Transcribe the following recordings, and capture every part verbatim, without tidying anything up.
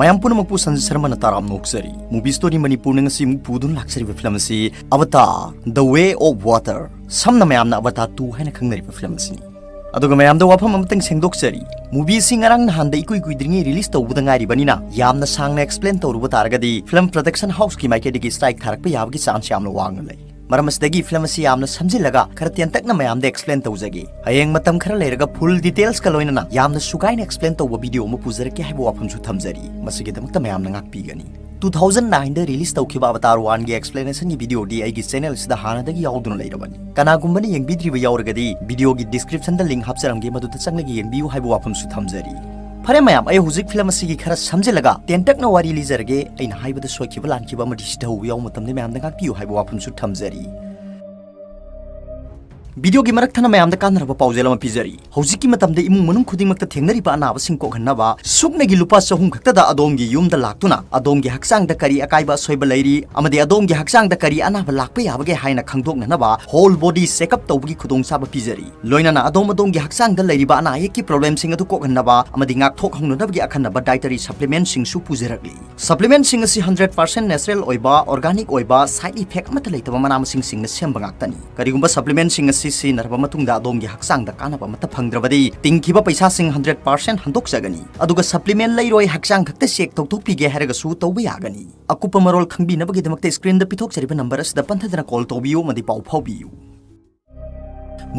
ꯃꯌꯥꯝ ꯄꯨꯝꯅꯃꯛꯄꯨ ꯁꯟꯖꯤꯠ ꯁꯔꯃꯅ ꯇꯔꯥꯝꯅ ꯑꯣꯛꯆꯔꯤ꯫ Movie Story ꯃꯅꯤꯄꯨꯔꯅ ꯉꯁꯤ ꯑꯃꯨꯛ ꯄꯨꯗꯨꯅ ꯂꯥꯛꯆꯔꯤꯕ ꯐꯤꯂꯝ ꯑꯁꯤ Avatar, The Way of Water, ꯁꯝꯅ ꯃꯌꯥꯝꯅ ꯑꯕꯇꯥꯔ ꯇꯨ ꯍꯥꯏꯅ ꯈꯪꯅꯔꯤꯕ ꯐꯤꯂꯝ ꯑꯁꯤꯅꯤ꯫ ꯑꯗꯨꯒ ꯃꯌꯥꯝꯗ ꯋꯥꯐꯝ ꯑꯃꯇꯪ ꯁꯦꯡꯗꯣꯛꯆꯔꯤ, movie ꯑꯁꯤ ꯉꯔꯥꯡ ꯅꯍꯥꯟꯗ ꯏꯀꯨꯏ ꯀꯨꯏꯗ꯭ꯔꯤꯉꯩ release ꯇꯧꯕꯗ ꯉꯥꯏꯔꯤꯕꯅꯤꯅ ꯌꯥꯝꯅ ꯁꯥꯡꯅ explain ꯇꯧꯔꯨꯕ ꯇꯥꯔꯒꯗꯤ film production houseꯀꯤ ꯃꯥꯏꯀꯩꯗꯒꯤ strike ꯊꯥꯔꯛꯄ ꯌꯥꯕꯒꯤ chance ꯌꯥꯝꯅ ꯋꯥꯡꯅ ꯂꯩ꯫ ꯃꯔꯝ ꯑꯁꯤꯗꯒꯤ film ꯑꯁꯤ ꯌꯥꯝꯅ ꯁꯝꯖꯤꯜꯂꯒ ꯈꯔ ꯇꯦꯟꯇꯛꯅ ꯃꯌꯥꯝꯗ explain ꯇꯧꯖꯒꯦ꯫ ꯍꯌꯦꯡ ꯃꯇꯝ ꯈꯔ ꯂꯩꯔꯒ full detailsꯀ ꯂꯣꯏꯅꯅ ꯌꯥꯝꯅ ꯁꯨꯒꯥꯏꯅ explain ꯇꯧꯕ video ꯑꯃ ꯄꯨꯖꯔꯛꯀꯦ ꯍꯥꯏꯕ ꯋꯥꯐꯝꯁꯨ ꯊꯝꯖꯔꯤ꯫ ꯃꯁꯤꯒꯤꯗꯃꯛꯇ ꯃꯌꯥꯝꯅ ꯉꯥꯛꯄꯤꯒꯅꯤ꯫ Two thousand nineꯗ release ꯇꯧꯈꯤꯕ ꯑꯕꯇꯥꯔ ꯋꯥꯟꯒꯤ explanationꯒꯤ videoꯗꯤ ꯑꯩꯒꯤ channelꯁꯤꯗ ꯍꯥꯟꯅꯗꯒꯤ ꯌꯥꯎꯗꯨꯅ ꯂꯩꯔꯕꯅꯤ꯫ ꯀꯅꯥꯒꯨꯝꯕꯅ ꯌꯦꯡꯕꯤꯗ꯭ꯔꯤꯕ ꯌꯥꯎꯔꯒꯗꯤ videoꯒꯤ descriptionꯗ link ꯍꯥꯞꯆꯔꯝꯒꯦ, ꯃꯗꯨꯗ ꯆꯪꯂꯒ ꯌꯦꯡꯕꯤꯌꯨ ꯍꯥꯏꯕ ꯋꯥꯐꯝꯁꯨ ꯊꯝꯖꯔꯤ꯫ ꯐꯔꯦ ꯃꯌꯥꯝ, ꯑꯩ ꯍꯧꯖꯤꯛ film ꯑꯁꯤꯒꯤ ꯈꯔ ꯁꯝꯖꯤꯜꯂꯒ ꯇꯦꯟꯇꯛꯅ ꯋꯥꯔꯤ ꯂꯤꯖꯔꯒꯦ꯫ ꯑꯩꯅ ꯍꯥꯏꯕꯗ ꯁꯣꯏꯈꯤꯕ ꯂꯥꯟꯈꯤꯕ ꯑꯃꯗꯤ ꯁꯤꯊꯍꯧꯕ ꯌꯥꯎꯕ ꯃꯇꯝꯗ ꯃꯌꯥꯝꯅ ꯉꯥꯛꯄꯤꯌꯨ ꯍꯥꯏꯕ ꯋꯥꯐꯝꯁꯨ ꯊꯝꯖꯔꯤ꯫ Videoꯒꯤ ꯃꯔꯛ ꯊꯠꯅ ꯃꯌꯥꯝꯗ ꯀꯥꯟꯅꯔꯕ ꯄꯥꯎꯖꯦꯜ ꯑꯃ ꯄꯤꯖꯔꯤ꯫ ꯍꯧꯖꯤꯛꯀꯤ ꯃꯇꯝꯗ ꯏꯃꯨꯡ ꯃꯅꯨꯡ ꯈꯨꯗꯤꯡꯃꯛꯇ ꯊꯦꯡꯅꯔꯤꯕ ꯑꯅꯥꯕꯁꯤꯡ ꯀꯣꯛꯍꯟꯅꯕ ꯁꯨꯞꯅꯒꯤ ꯂꯨꯄꯥ ꯆꯍꯨꯝ ꯈꯛꯇꯗ ꯑꯗꯣꯝꯒꯤ ꯌꯨꯝꯗ ꯂꯥꯛꯇꯨꯅ ꯑꯗꯣꯝꯒꯤ ꯍꯛꯆꯥꯡꯗ ꯀꯔꯤ ꯑꯀꯥꯏꯕ ꯑꯁꯣꯏꯕ ꯂꯩꯔꯤ ꯑꯃꯗꯤ ꯑꯗꯣꯝꯒꯤ ꯍꯛꯆꯥꯡꯗ ꯀꯔꯤ ꯑꯅꯥꯕ ꯂꯥꯛꯄ ꯌꯥꯕꯒꯦ ꯍꯥꯏꯅ ꯈꯪꯗꯣꯛꯅꯅꯕ whole body checkup ꯇꯧꯕꯒꯤ ꯈꯨꯗꯣꯡꯆꯥꯕ ꯄꯤꯖꯔꯤ꯫ ꯂꯣꯏꯅꯅ ꯑꯗꯣꯝ ꯑꯗꯣꯝꯒꯤ ꯍꯛꯆꯥꯡꯗ ꯂꯩꯔꯤꯕ ꯑꯅꯥ ꯑꯌꯦꯛꯀꯤ problemꯁꯤꯡ ꯑꯗꯨ ꯀꯣꯛꯍꯟꯅꯕ ꯑꯃꯗꯤ ꯉꯥꯛꯊꯣꯛꯍꯧꯅꯅꯕꯒꯤ ꯑꯈꯟꯅꯕ dietary supplementꯁꯤꯡꯁꯨ ꯄꯨꯖꯔꯛꯂꯤ꯫ Supplementꯁꯤꯡ ꯑꯁꯤ hundred percent natural ꯑꯣꯏꯕ, organic ꯑꯣꯏꯕ, side effect ꯑꯃꯠꯇ ꯂꯩꯇꯕ ꯃꯅꯥ ꯃꯁꯤꯡꯁꯤꯡꯅ ꯁꯦꯝꯕ ꯉꯥꯛꯇꯅꯤ꯫ ꯀꯔꯤꯒꯨꯝꯕ supplementꯁꯤꯡ ꯑꯁꯤ ꯁꯤꯖꯤꯟꯅꯔꯕ ꯃꯇꯨꯡꯗ ꯑꯗꯣꯝꯒꯤ ꯍꯛꯆꯥꯡꯗ ꯀꯥꯟꯅꯕ ꯑꯃꯠꯇ ꯐꯪꯗ꯭ꯔꯕꯗꯤ, ꯇꯤꯡꯈꯤꯕ ꯄꯩꯁꯥꯁꯤꯡ hundred percent ꯍꯟꯗꯣꯛꯆꯒꯅꯤ꯫ ꯑꯗꯨꯒ supplement ꯂꯩꯔꯣꯏ, ꯍꯛꯆꯥꯡ ꯈꯛꯇ check ꯇꯧꯊꯣꯛꯄꯤꯒꯦ ꯍꯥꯏꯔꯒꯁꯨ ꯇꯧꯕ ꯌꯥꯒꯅꯤ꯫ ꯑꯀꯨꯞꯄ ꯃꯔꯣꯜ ꯈꯪꯕꯤꯅꯕꯒꯤꯗꯃꯛꯇ screenꯗ ꯄꯤꯊꯣꯛꯆꯔꯤꯕ number ꯑꯁꯤꯗ ꯄꯟꯊꯗꯅ call ꯇꯧꯕꯤꯌꯨ ꯑꯃꯗꯤ ꯄꯥꯎ ꯐꯥꯎꯕꯤꯌꯨ꯫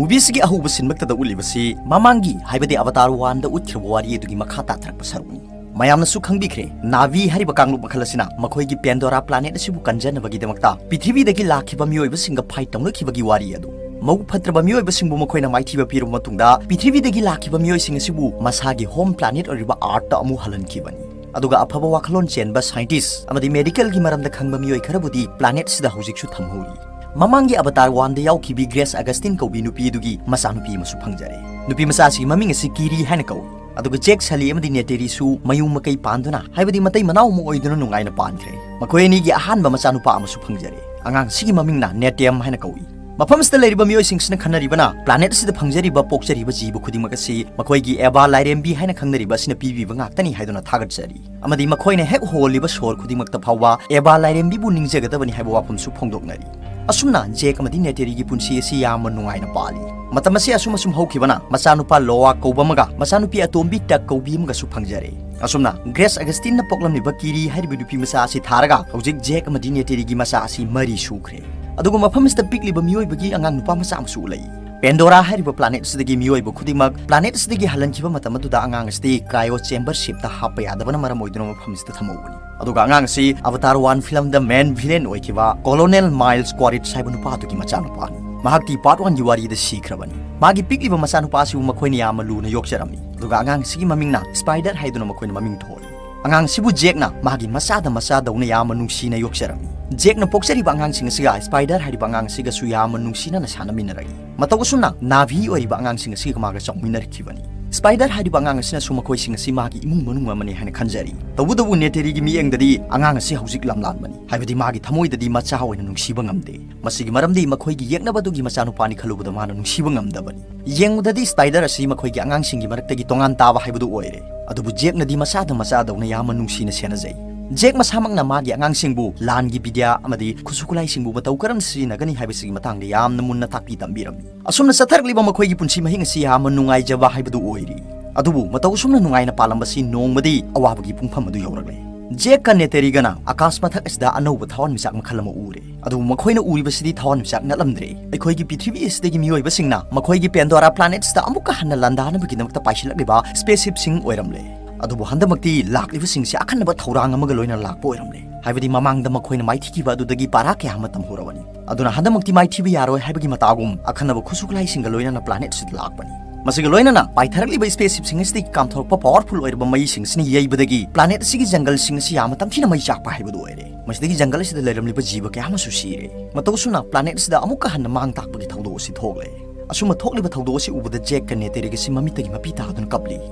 Movieꯁꯤꯒꯤ ꯑꯍꯧꯕ ꯁꯤꯟꯃꯛꯇꯗ ꯎꯠꯂꯤꯕꯁꯤ ꯃꯃꯥꯡꯒꯤ, ꯍꯥꯏꯕꯗꯤ ꯑꯕꯇꯥꯔ ꯋꯥꯟꯗ ꯎꯠꯈꯤꯕ ꯋꯥꯔꯤ ꯑꯗꯨꯒꯤ ꯃꯈꯥ ꯇꯥꯊꯔꯛꯄ ꯁꯔꯨꯛꯅꯤ꯫ ꯃꯌꯥꯝꯅꯁꯨ ꯈꯪꯕꯤꯈ꯭ꯔꯦ, ꯅꯥꯚꯤ ꯍꯥꯏꯔꯤꯕ ꯀꯥꯡꯂꯨꯞ ꯃꯈꯜ ꯑꯁꯤꯅ ꯃꯈꯣꯏꯒꯤ Pandora planet ꯑꯁꯤꯕꯨ ꯀꯟꯖꯅꯕꯒꯤꯗꯃꯛꯇ ꯄ꯭ꯔꯤꯊꯤꯕꯤꯗꯒꯤ ꯂꯥꯛꯈꯤꯕ ꯃꯤꯑꯣꯏꯕꯁꯤꯡꯒ fight ꯇꯧꯅꯈꯤꯕꯒꯤ ꯋꯥꯔꯤ ꯑꯗꯨ꯫ ꯃꯕꯨꯛ ꯐꯠꯇ꯭ꯔꯕ ꯃꯤꯑꯣꯏꯕꯁꯤꯡꯕꯨ ꯃꯈꯣꯏꯅ ꯃꯥꯏꯊꯤꯕ ꯄꯤꯔꯕ ꯃꯇꯨꯡꯗ, ꯄ꯭ꯔꯤꯊꯤꯕꯤꯗꯒꯤ ꯂꯥꯛꯈꯤꯕ ꯃꯤꯑꯣꯏꯁꯤꯡ ꯑꯁꯤꯕꯨ ꯃꯁꯥꯒꯤ home planet ꯑꯣꯏꯔꯤꯕ Earthꯇ ꯑꯃꯨꯛ ꯍꯜꯍꯟꯈꯤꯕꯅꯤ꯫ ꯑꯗꯨꯒ ꯑꯐꯕ ꯋꯥꯈꯜꯂꯣꯟ ꯆꯦꯟꯕ scientist ꯑꯃꯗꯤ medicalꯒꯤ ꯃꯔꯝꯗ ꯈꯪꯕ ꯃꯤꯑꯣꯏ ꯈꯔꯕꯨꯗꯤ planetꯁꯤꯗ ꯍꯧꯖꯤꯛꯁꯨ ꯊꯝꯍꯧꯔꯤ꯫ ꯃꯃꯥꯡꯒꯤ ꯑꯕꯇꯥꯔ ꯋꯥꯟꯗ ꯌꯥꯎꯈꯤꯕꯤ Grace Augustine ꯀꯧꯕꯤ ꯅꯨꯄꯤ ꯑꯗꯨꯒꯤ ꯃꯆꯥꯅꯨꯄꯤ ꯑꯃꯁꯨ ꯐꯪꯖꯔꯦ꯫ ꯅꯨꯄꯤ ꯃꯆꯥꯁꯤꯒꯤ ꯃꯃꯤꯡ ꯑꯁꯤ ꯀꯤꯔꯤ ꯍꯥꯏꯅ ꯀꯧꯏ꯫ ꯑꯗꯨꯒ ꯖꯦꯛ ꯁꯂꯤ ꯑꯃꯗꯤ ꯅꯦꯇꯦꯔꯤꯁꯨ ꯃꯌꯨꯝ ꯃꯀꯩ ꯄꯥꯟꯗꯨꯅ, ꯍꯥꯏꯕꯗꯤ ꯃꯇꯩ ꯃꯅꯥꯎ ꯑꯃ ꯑꯣꯏꯗꯨꯅ ꯅꯨꯡꯉꯥꯏꯅ ꯄꯥꯟꯈ꯭ꯔꯦ꯫ ꯃꯈꯣꯏ ꯑꯅꯤꯒꯤ ꯑꯍꯥꯟꯕ ꯃꯆꯥꯅꯨꯄꯥ ꯑꯃꯁꯨ ꯐꯪꯖꯔꯦ꯫ ꯑꯉꯥꯡꯁꯤꯒꯤ ꯃꯃꯤꯡꯅ ꯅꯦꯇꯦꯝ ꯍꯥꯏꯅ ꯀꯧꯏ꯫ ꯃꯐꯝ ꯑꯁꯤꯗ ꯂꯩꯔꯤꯕ ꯃꯤꯑꯣꯏꯁꯤꯡꯁꯤꯅ ꯈꯟꯅꯔꯤꯕꯅ planet ꯑꯁꯤꯗ ꯐꯪꯖꯔꯤꯕ, ꯄꯣꯛꯆꯔꯤꯕ ꯖꯤꯕ ꯈꯨꯗꯤꯡꯃꯛ ꯑꯁꯤ ꯃꯈꯣꯏꯒꯤ ꯑꯦꯕꯥ ꯂꯥꯏꯔꯦꯝꯕꯤ ꯍꯥꯏꯅ ꯈꯪꯅꯔꯤꯕ ꯑꯁꯤꯅ ꯄꯤꯕꯤꯕ ꯉꯥꯛꯇꯅꯤ ꯍꯥꯏꯗꯨꯅ ꯊꯥꯒꯠꯆꯔꯤ꯫ ꯑꯃꯗꯤ ꯃꯈꯣꯏꯅ ꯍꯦꯛ ꯍꯣꯜꯂꯤꯕ ꯁꯣꯔ ꯈꯨꯗꯤꯡꯃꯛꯇ ꯐꯥꯎꯕ ꯑꯦꯕꯥ ꯂꯥꯏꯔꯦꯝꯕꯤꯕꯨ ꯅꯤꯡꯖꯒꯗꯕꯅꯤ ꯍꯥꯏꯕ ꯋꯥꯐꯝꯁꯨ ꯐꯣꯡꯗꯣꯛꯅꯔꯤ꯫ ꯑꯁꯨꯝꯅ ꯖꯦꯛ ꯑꯃꯗꯤ ꯅꯦꯇꯦꯔꯤꯒꯤ ꯄꯨꯟꯁꯤ ꯑꯁꯤ ꯌꯥꯝꯅ ꯅꯨꯡꯉꯥꯏꯅ ꯄꯥꯜꯂꯤ꯫ ꯃꯇꯝ ꯑꯁꯤ ꯑꯁꯨꯝ ꯑꯁꯨꯝ ꯍꯧꯈꯤꯕꯅ ꯃꯆꯥꯅꯨꯄꯥ ꯂꯣꯋꯥ ꯀꯧꯕ ꯑꯃꯒ ꯃꯆꯥꯅꯨꯄꯤ ꯑꯇꯣꯝꯕꯤ ꯇꯛ ꯀꯧꯕꯤ ꯑꯃꯒꯁꯨ ꯐꯪꯖꯔꯦ꯫ ꯑꯁꯨꯝꯅ ꯒ꯭ꯔꯦꯁ ꯑꯒꯁꯇꯤꯟꯅ ꯄꯣꯛꯂꯝꯂꯤꯕ ꯀꯤꯔꯤ ꯍꯥꯏꯔꯤꯕ ꯅꯨꯄꯤ ꯃꯆꯥ ꯑꯁꯤ ꯊꯥꯔꯒ ꯍꯧꯖꯤꯛ ꯖꯦꯛ ꯑꯃꯗꯤ ꯅꯦꯇꯦꯔꯤꯒꯤ ꯃꯆꯥ ꯑꯁꯤ ꯃꯔꯤ ꯁꯨꯈ꯭ꯔꯦ꯫ ꯑꯗꯨꯒ ꯃꯐꯝ ꯑꯁꯤꯗ ꯄꯤꯛꯂꯤꯕ ꯃꯤꯑꯣꯏꯕꯒꯤ ꯑꯉꯥꯡ ꯅꯨꯄꯥ ꯃꯆꯥ ꯑꯃꯁꯨ ꯂꯩ꯫ ꯄꯦꯟꯗꯣꯔꯥ ꯍꯥꯏꯔꯤꯕ planet ꯑꯁꯤꯗꯒꯤ ꯃꯤꯑꯣꯏꯕ ꯈꯨꯗꯤꯡꯃꯛ planet ꯑꯁꯤꯗꯒꯤ ꯍꯜꯍꯟꯈꯤꯕ ꯃꯇꯝ ꯑꯗꯨꯗ ꯑꯉꯥꯡ ꯑꯁꯤꯗꯤ cryo chamber shipꯇ ꯍꯥꯞꯄ ꯌꯥꯗꯕꯅ ꯃꯔꯝ ꯑꯣꯏꯗꯨꯅ ꯃꯐꯝ ꯑꯁꯤꯗ ꯊꯝꯍꯧꯕꯅꯤ꯫ ꯑꯗꯨꯒ ꯑꯉꯥꯡ ꯑꯁꯤ Avatar one filmꯗ main villain ꯑꯣꯏꯈꯤꯕ Colonel Miles Quaritch ꯍꯥꯏꯕ ꯅꯨꯄꯥ ꯑꯗꯨꯒꯤ ꯃꯆꯥꯅꯨꯄꯥꯅꯤ꯫ ꯃꯍꯥꯛꯇꯤ part oneꯒꯤ ꯋꯥꯔꯤꯗ ꯁꯤꯈ꯭ꯔꯕꯅꯤ꯫ ꯃꯥꯒꯤ ꯄꯤꯛꯂꯤꯕ ꯃꯆꯥꯅꯨꯄꯥ ꯑꯁꯤꯕꯨ ꯃꯈꯣꯏꯅ ꯌꯥꯝꯅ ꯂꯨꯅ ꯌꯣꯛꯆꯔꯝꯃꯤ꯫ ꯑꯗꯨꯒ ꯑꯉꯥꯡ ꯑꯁꯤꯒꯤ ꯃꯃꯤꯡꯅ Spider ꯍꯥꯏꯗꯨꯅ ꯃꯈꯣꯏꯅ ꯃꯃꯤꯡ ꯊꯣꯜꯂꯤ꯫ ꯑꯉꯥꯡꯁꯤꯕꯨ ꯖꯦꯛꯅ ꯃꯥꯒꯤ ꯃꯆꯥꯗ ꯃꯆꯥꯗꯧꯅ ꯌꯥꯝꯅ ꯅꯨꯡꯁꯤꯅ ꯌꯣꯛꯆꯔꯝꯃꯤ꯫ ꯖꯦꯛꯅ ꯄꯣꯛꯆꯔꯤꯕ ꯑꯉꯥꯡꯁꯤꯡ ꯑꯁꯤꯒ Spider ꯍꯥꯏꯔꯤꯕ ꯑꯉꯥꯡ ꯑꯁꯤꯒꯁꯨ ꯌꯥꯝꯅ ꯅꯨꯡꯁꯤꯅꯅ ꯁꯥꯟꯅꯃꯤꯟꯅꯔꯛꯏ꯫ ꯃꯇꯧ ꯑꯁꯨꯝꯅ ꯅꯥꯚꯤ ꯑꯣꯏꯔꯤꯕ ꯑꯉꯥꯡꯁꯤꯡ ꯑꯁꯤꯒ ꯃꯥꯒ ꯆꯥꯎꯃꯤꯟꯅꯔꯛꯈꯤꯕꯅꯤ꯫ Spider ꯍꯥꯏꯔꯤꯕ ꯑꯉꯥꯡ ꯑꯁꯤꯅꯁꯨ ꯃꯈꯣꯏꯁꯤꯡ ꯑꯁꯤ ꯃꯥꯒꯤ ꯏꯃꯨꯡ ꯃꯅꯨꯡ ꯑꯃꯅꯤ ꯍꯥꯏꯅ ꯈꯟꯖꯔꯤ꯫ ꯇꯧꯕꯇꯕꯨ ꯅꯦꯇꯦꯔꯤꯒꯤ ꯃꯤꯠꯌꯦꯡꯗꯗꯤ ꯑꯉꯥꯡ ꯑꯁꯤ ꯍꯧꯖꯤꯛ ꯂꯝꯂꯥꯟꯕꯅꯤ, ꯍꯥꯏꯕꯗꯤ ꯃꯥꯒꯤ ꯊꯃꯣꯏꯗꯗꯤ ꯃꯆꯥ ꯑꯣꯏꯅ ꯅꯨꯡꯁꯤꯕ ꯉꯝꯗꯦ꯫ ꯃꯁꯤꯒꯤ ꯃꯔꯝꯗꯤ ꯃꯈꯣꯏꯒꯤ ꯌꯦꯛꯅꯕꯗꯨꯒꯤ ꯃꯆꯥꯅꯨꯄꯥꯅꯤ ꯈꯜꯂꯨꯕꯗ ꯃꯥꯅ ꯅꯨꯡꯁꯤꯕ ꯉꯝꯗꯕꯅꯤ꯫ ꯌꯦꯡꯕꯗꯗꯤ Spider ꯑꯁꯤ ꯃꯈꯣꯏꯒꯤ ꯑꯉꯥꯡꯁꯤꯡꯒꯤ ꯃꯔꯛꯇꯒꯤ ꯇꯣꯉꯥꯟ ꯇꯥꯕ ꯍꯥꯏꯕꯗꯨ ꯑꯣꯏꯔꯦ꯫ ꯑꯗꯨꯕꯨ ꯖꯦꯛꯅꯗꯤ ꯃꯆꯥꯗ ꯃꯆꯥꯗꯧꯅ ꯌꯥꯝꯅ ꯅꯨꯡꯁꯤꯅ ꯁꯦꯟꯅꯖꯩ꯫ ꯖꯦꯛ ꯃꯁꯥꯃꯛꯅ ꯃꯥꯒꯤ ꯑꯉꯥꯡꯁꯤꯡꯕꯨ ꯂꯥꯟꯒꯤ ꯕꯤꯗ꯭ꯌꯥ ꯑꯃꯗꯤ ꯈꯨꯠꯁꯨ ꯈꯨꯠꯂꯥꯏꯁꯤꯡꯕꯨ ꯃꯇꯧ ꯀꯔꯝꯅ ꯁꯤꯖꯤꯟꯅꯒꯅꯤ ꯍꯥꯏꯕꯁꯤꯒꯤ ꯃꯇꯥꯡꯗ ꯌꯥꯝꯅ ꯃꯨꯟꯅ ꯇꯥꯛꯄꯤ ꯇꯝꯕꯤꯔꯝꯃꯤ꯫ ꯑꯁꯨꯝꯅ ꯆꯠꯊꯔꯛꯂꯤꯕ ꯃꯈꯣꯏꯒꯤ ꯄꯨꯟꯁꯤ ꯃꯍꯤꯡ ꯑꯁꯤ ꯌꯥꯝꯅ ꯅꯨꯡꯉꯥꯏꯖꯕ ꯍꯥꯏꯕꯗꯨ ꯑꯣꯏꯔꯤ꯫ ꯑꯗꯨꯕꯨ ꯃꯇꯧ ꯑꯁꯨꯝꯅ ꯅꯨꯡꯉꯥꯏꯅ ꯄꯥꯜꯂꯝꯕꯁꯤ ꯅꯣꯡꯃꯗꯤ ꯑꯋꯥꯕꯒꯤ ꯄꯨꯡꯐꯝ ꯑꯗꯨ ꯌꯧꯔꯛꯂꯦ꯫ ꯖꯦꯛꯀ ꯅꯦꯇꯦꯔꯤꯒꯅ ꯑꯀꯥꯁ ꯃꯊꯛ ꯑꯁꯤꯗ ꯑꯅꯧꯕ ꯊꯋꯥꯟꯃꯤꯆꯥꯛ ꯃꯈꯜ ꯑꯃ ꯎꯔꯦ꯫ ꯑꯗꯨꯕꯨ ꯃꯈꯣꯏꯅ ꯎꯔꯤꯕꯁꯤꯗꯤ ꯊꯋꯥꯟꯃꯤꯆꯥꯛ ꯅꯠꯂꯝꯗ꯭ꯔꯦ꯫ ꯑꯩꯈꯣꯏꯒꯤ ꯄ꯭ꯔꯤꯊꯤꯕꯤ ꯑꯁꯤꯗꯒꯤ ꯃꯤꯑꯣꯏꯕꯁꯤꯡꯅ ꯃꯈꯣꯏꯒꯤ ꯄꯦꯟꯗꯣꯔꯥ planetꯁꯤꯗ ꯑꯃꯨꯛꯀ ꯍꯟꯅ ꯂꯥꯟꯗꯥꯅꯕꯒꯤꯗꯃꯛꯇ ꯄꯥꯏꯁꯤꯜꯂꯛꯂꯤꯕ spaceshipꯁꯤꯡ ꯑꯣꯏꯔꯝꯂꯦ꯫ ꯑꯗꯨꯕꯨ ꯍꯟꯗꯛꯃꯛꯇꯤ ꯂꯥꯛꯂꯤꯕꯁꯤꯡꯁꯤ ꯑꯈꯟꯅꯕ ꯊꯧꯔꯥꯡ ꯑꯃꯒ ꯂꯣꯏꯅꯅ ꯂꯥꯛꯄ ꯑꯣꯏꯔꯝꯂꯦ꯫ ꯍꯥꯏꯕꯗꯤ ꯃꯃꯥꯡꯗ ꯃꯈꯣꯏꯅ ꯃꯥꯏꯊꯤꯈꯤꯕ ꯑꯗꯨꯗꯒꯤ ꯄꯥꯔꯥ ꯀꯌꯥ ꯑꯃ ꯇꯝꯍꯧꯔꯕꯅꯤ꯫ ꯑꯗꯨꯅ ꯍꯟꯗꯛꯃꯛꯇꯤ ꯃꯥꯏꯊꯤꯕ ꯌꯥꯔꯣꯏ ꯍꯥꯏꯕꯒꯤ ꯃꯇꯥꯒꯨꯝ ꯑꯈꯟꯅꯕ ꯈꯨꯠꯁꯨ ꯈꯨꯠꯂꯥꯏꯁꯤꯡꯒ ꯂꯣꯏꯅꯅ planetꯁꯤꯗ ꯂꯥꯛꯄꯅꯤ꯫ ꯃꯁꯤꯒ ꯂꯣꯏꯅꯅ ꯄꯥꯏꯊꯔꯛꯂꯤꯕ spaceshipꯁꯤꯡ ꯑꯁꯤꯗꯒꯤ ꯀꯥꯝꯊꯣꯔꯛꯄ powerful ꯑꯣꯏꯔꯕ ꯃꯩꯁꯤꯡ ꯑꯁꯤꯅ ꯌꯩꯕꯗꯒꯤ planetꯁꯤꯒꯤ ꯖꯪꯒꯜꯁꯤꯡ ꯑꯁꯤ ꯌꯥꯝꯅ ꯇꯝꯊꯤꯅ ꯃꯩ ꯆꯥꯛꯄ ꯍꯥꯏꯕꯗꯨ ꯑꯣꯏꯔꯦ꯫ ꯃꯁꯤꯗꯒꯤ ꯖꯪꯒꯜ ꯑꯁꯤꯗ ꯂꯩꯔꯝꯂꯤꯕ ꯖꯤꯕ ꯀꯌꯥ ꯑꯃꯁꯨ ꯁꯤꯔꯦ꯫ ꯃꯇꯧ ꯑꯁꯨꯝꯅ planetꯁꯤꯗ ꯑꯃꯨꯛꯀ ꯍꯟꯅ ꯃꯥꯡ ꯇꯥꯛꯄꯒꯤ ꯊꯧꯗꯣꯛ ꯑꯁꯤ ꯊꯣꯛꯂꯦ꯫ ꯑꯁꯨꯝꯅ ꯊꯣꯛꯂꯤꯕ ꯊꯧꯗꯣꯛ ꯑꯁꯤ ꯎꯕꯗ ꯖꯦꯛꯀ ꯅꯦꯇꯦꯔꯤꯒ ꯑꯁꯤ ꯃꯃꯤꯠꯇꯒꯤ ꯃꯄꯤ ꯇꯥꯗꯨꯅ ꯀꯞꯂꯤ꯫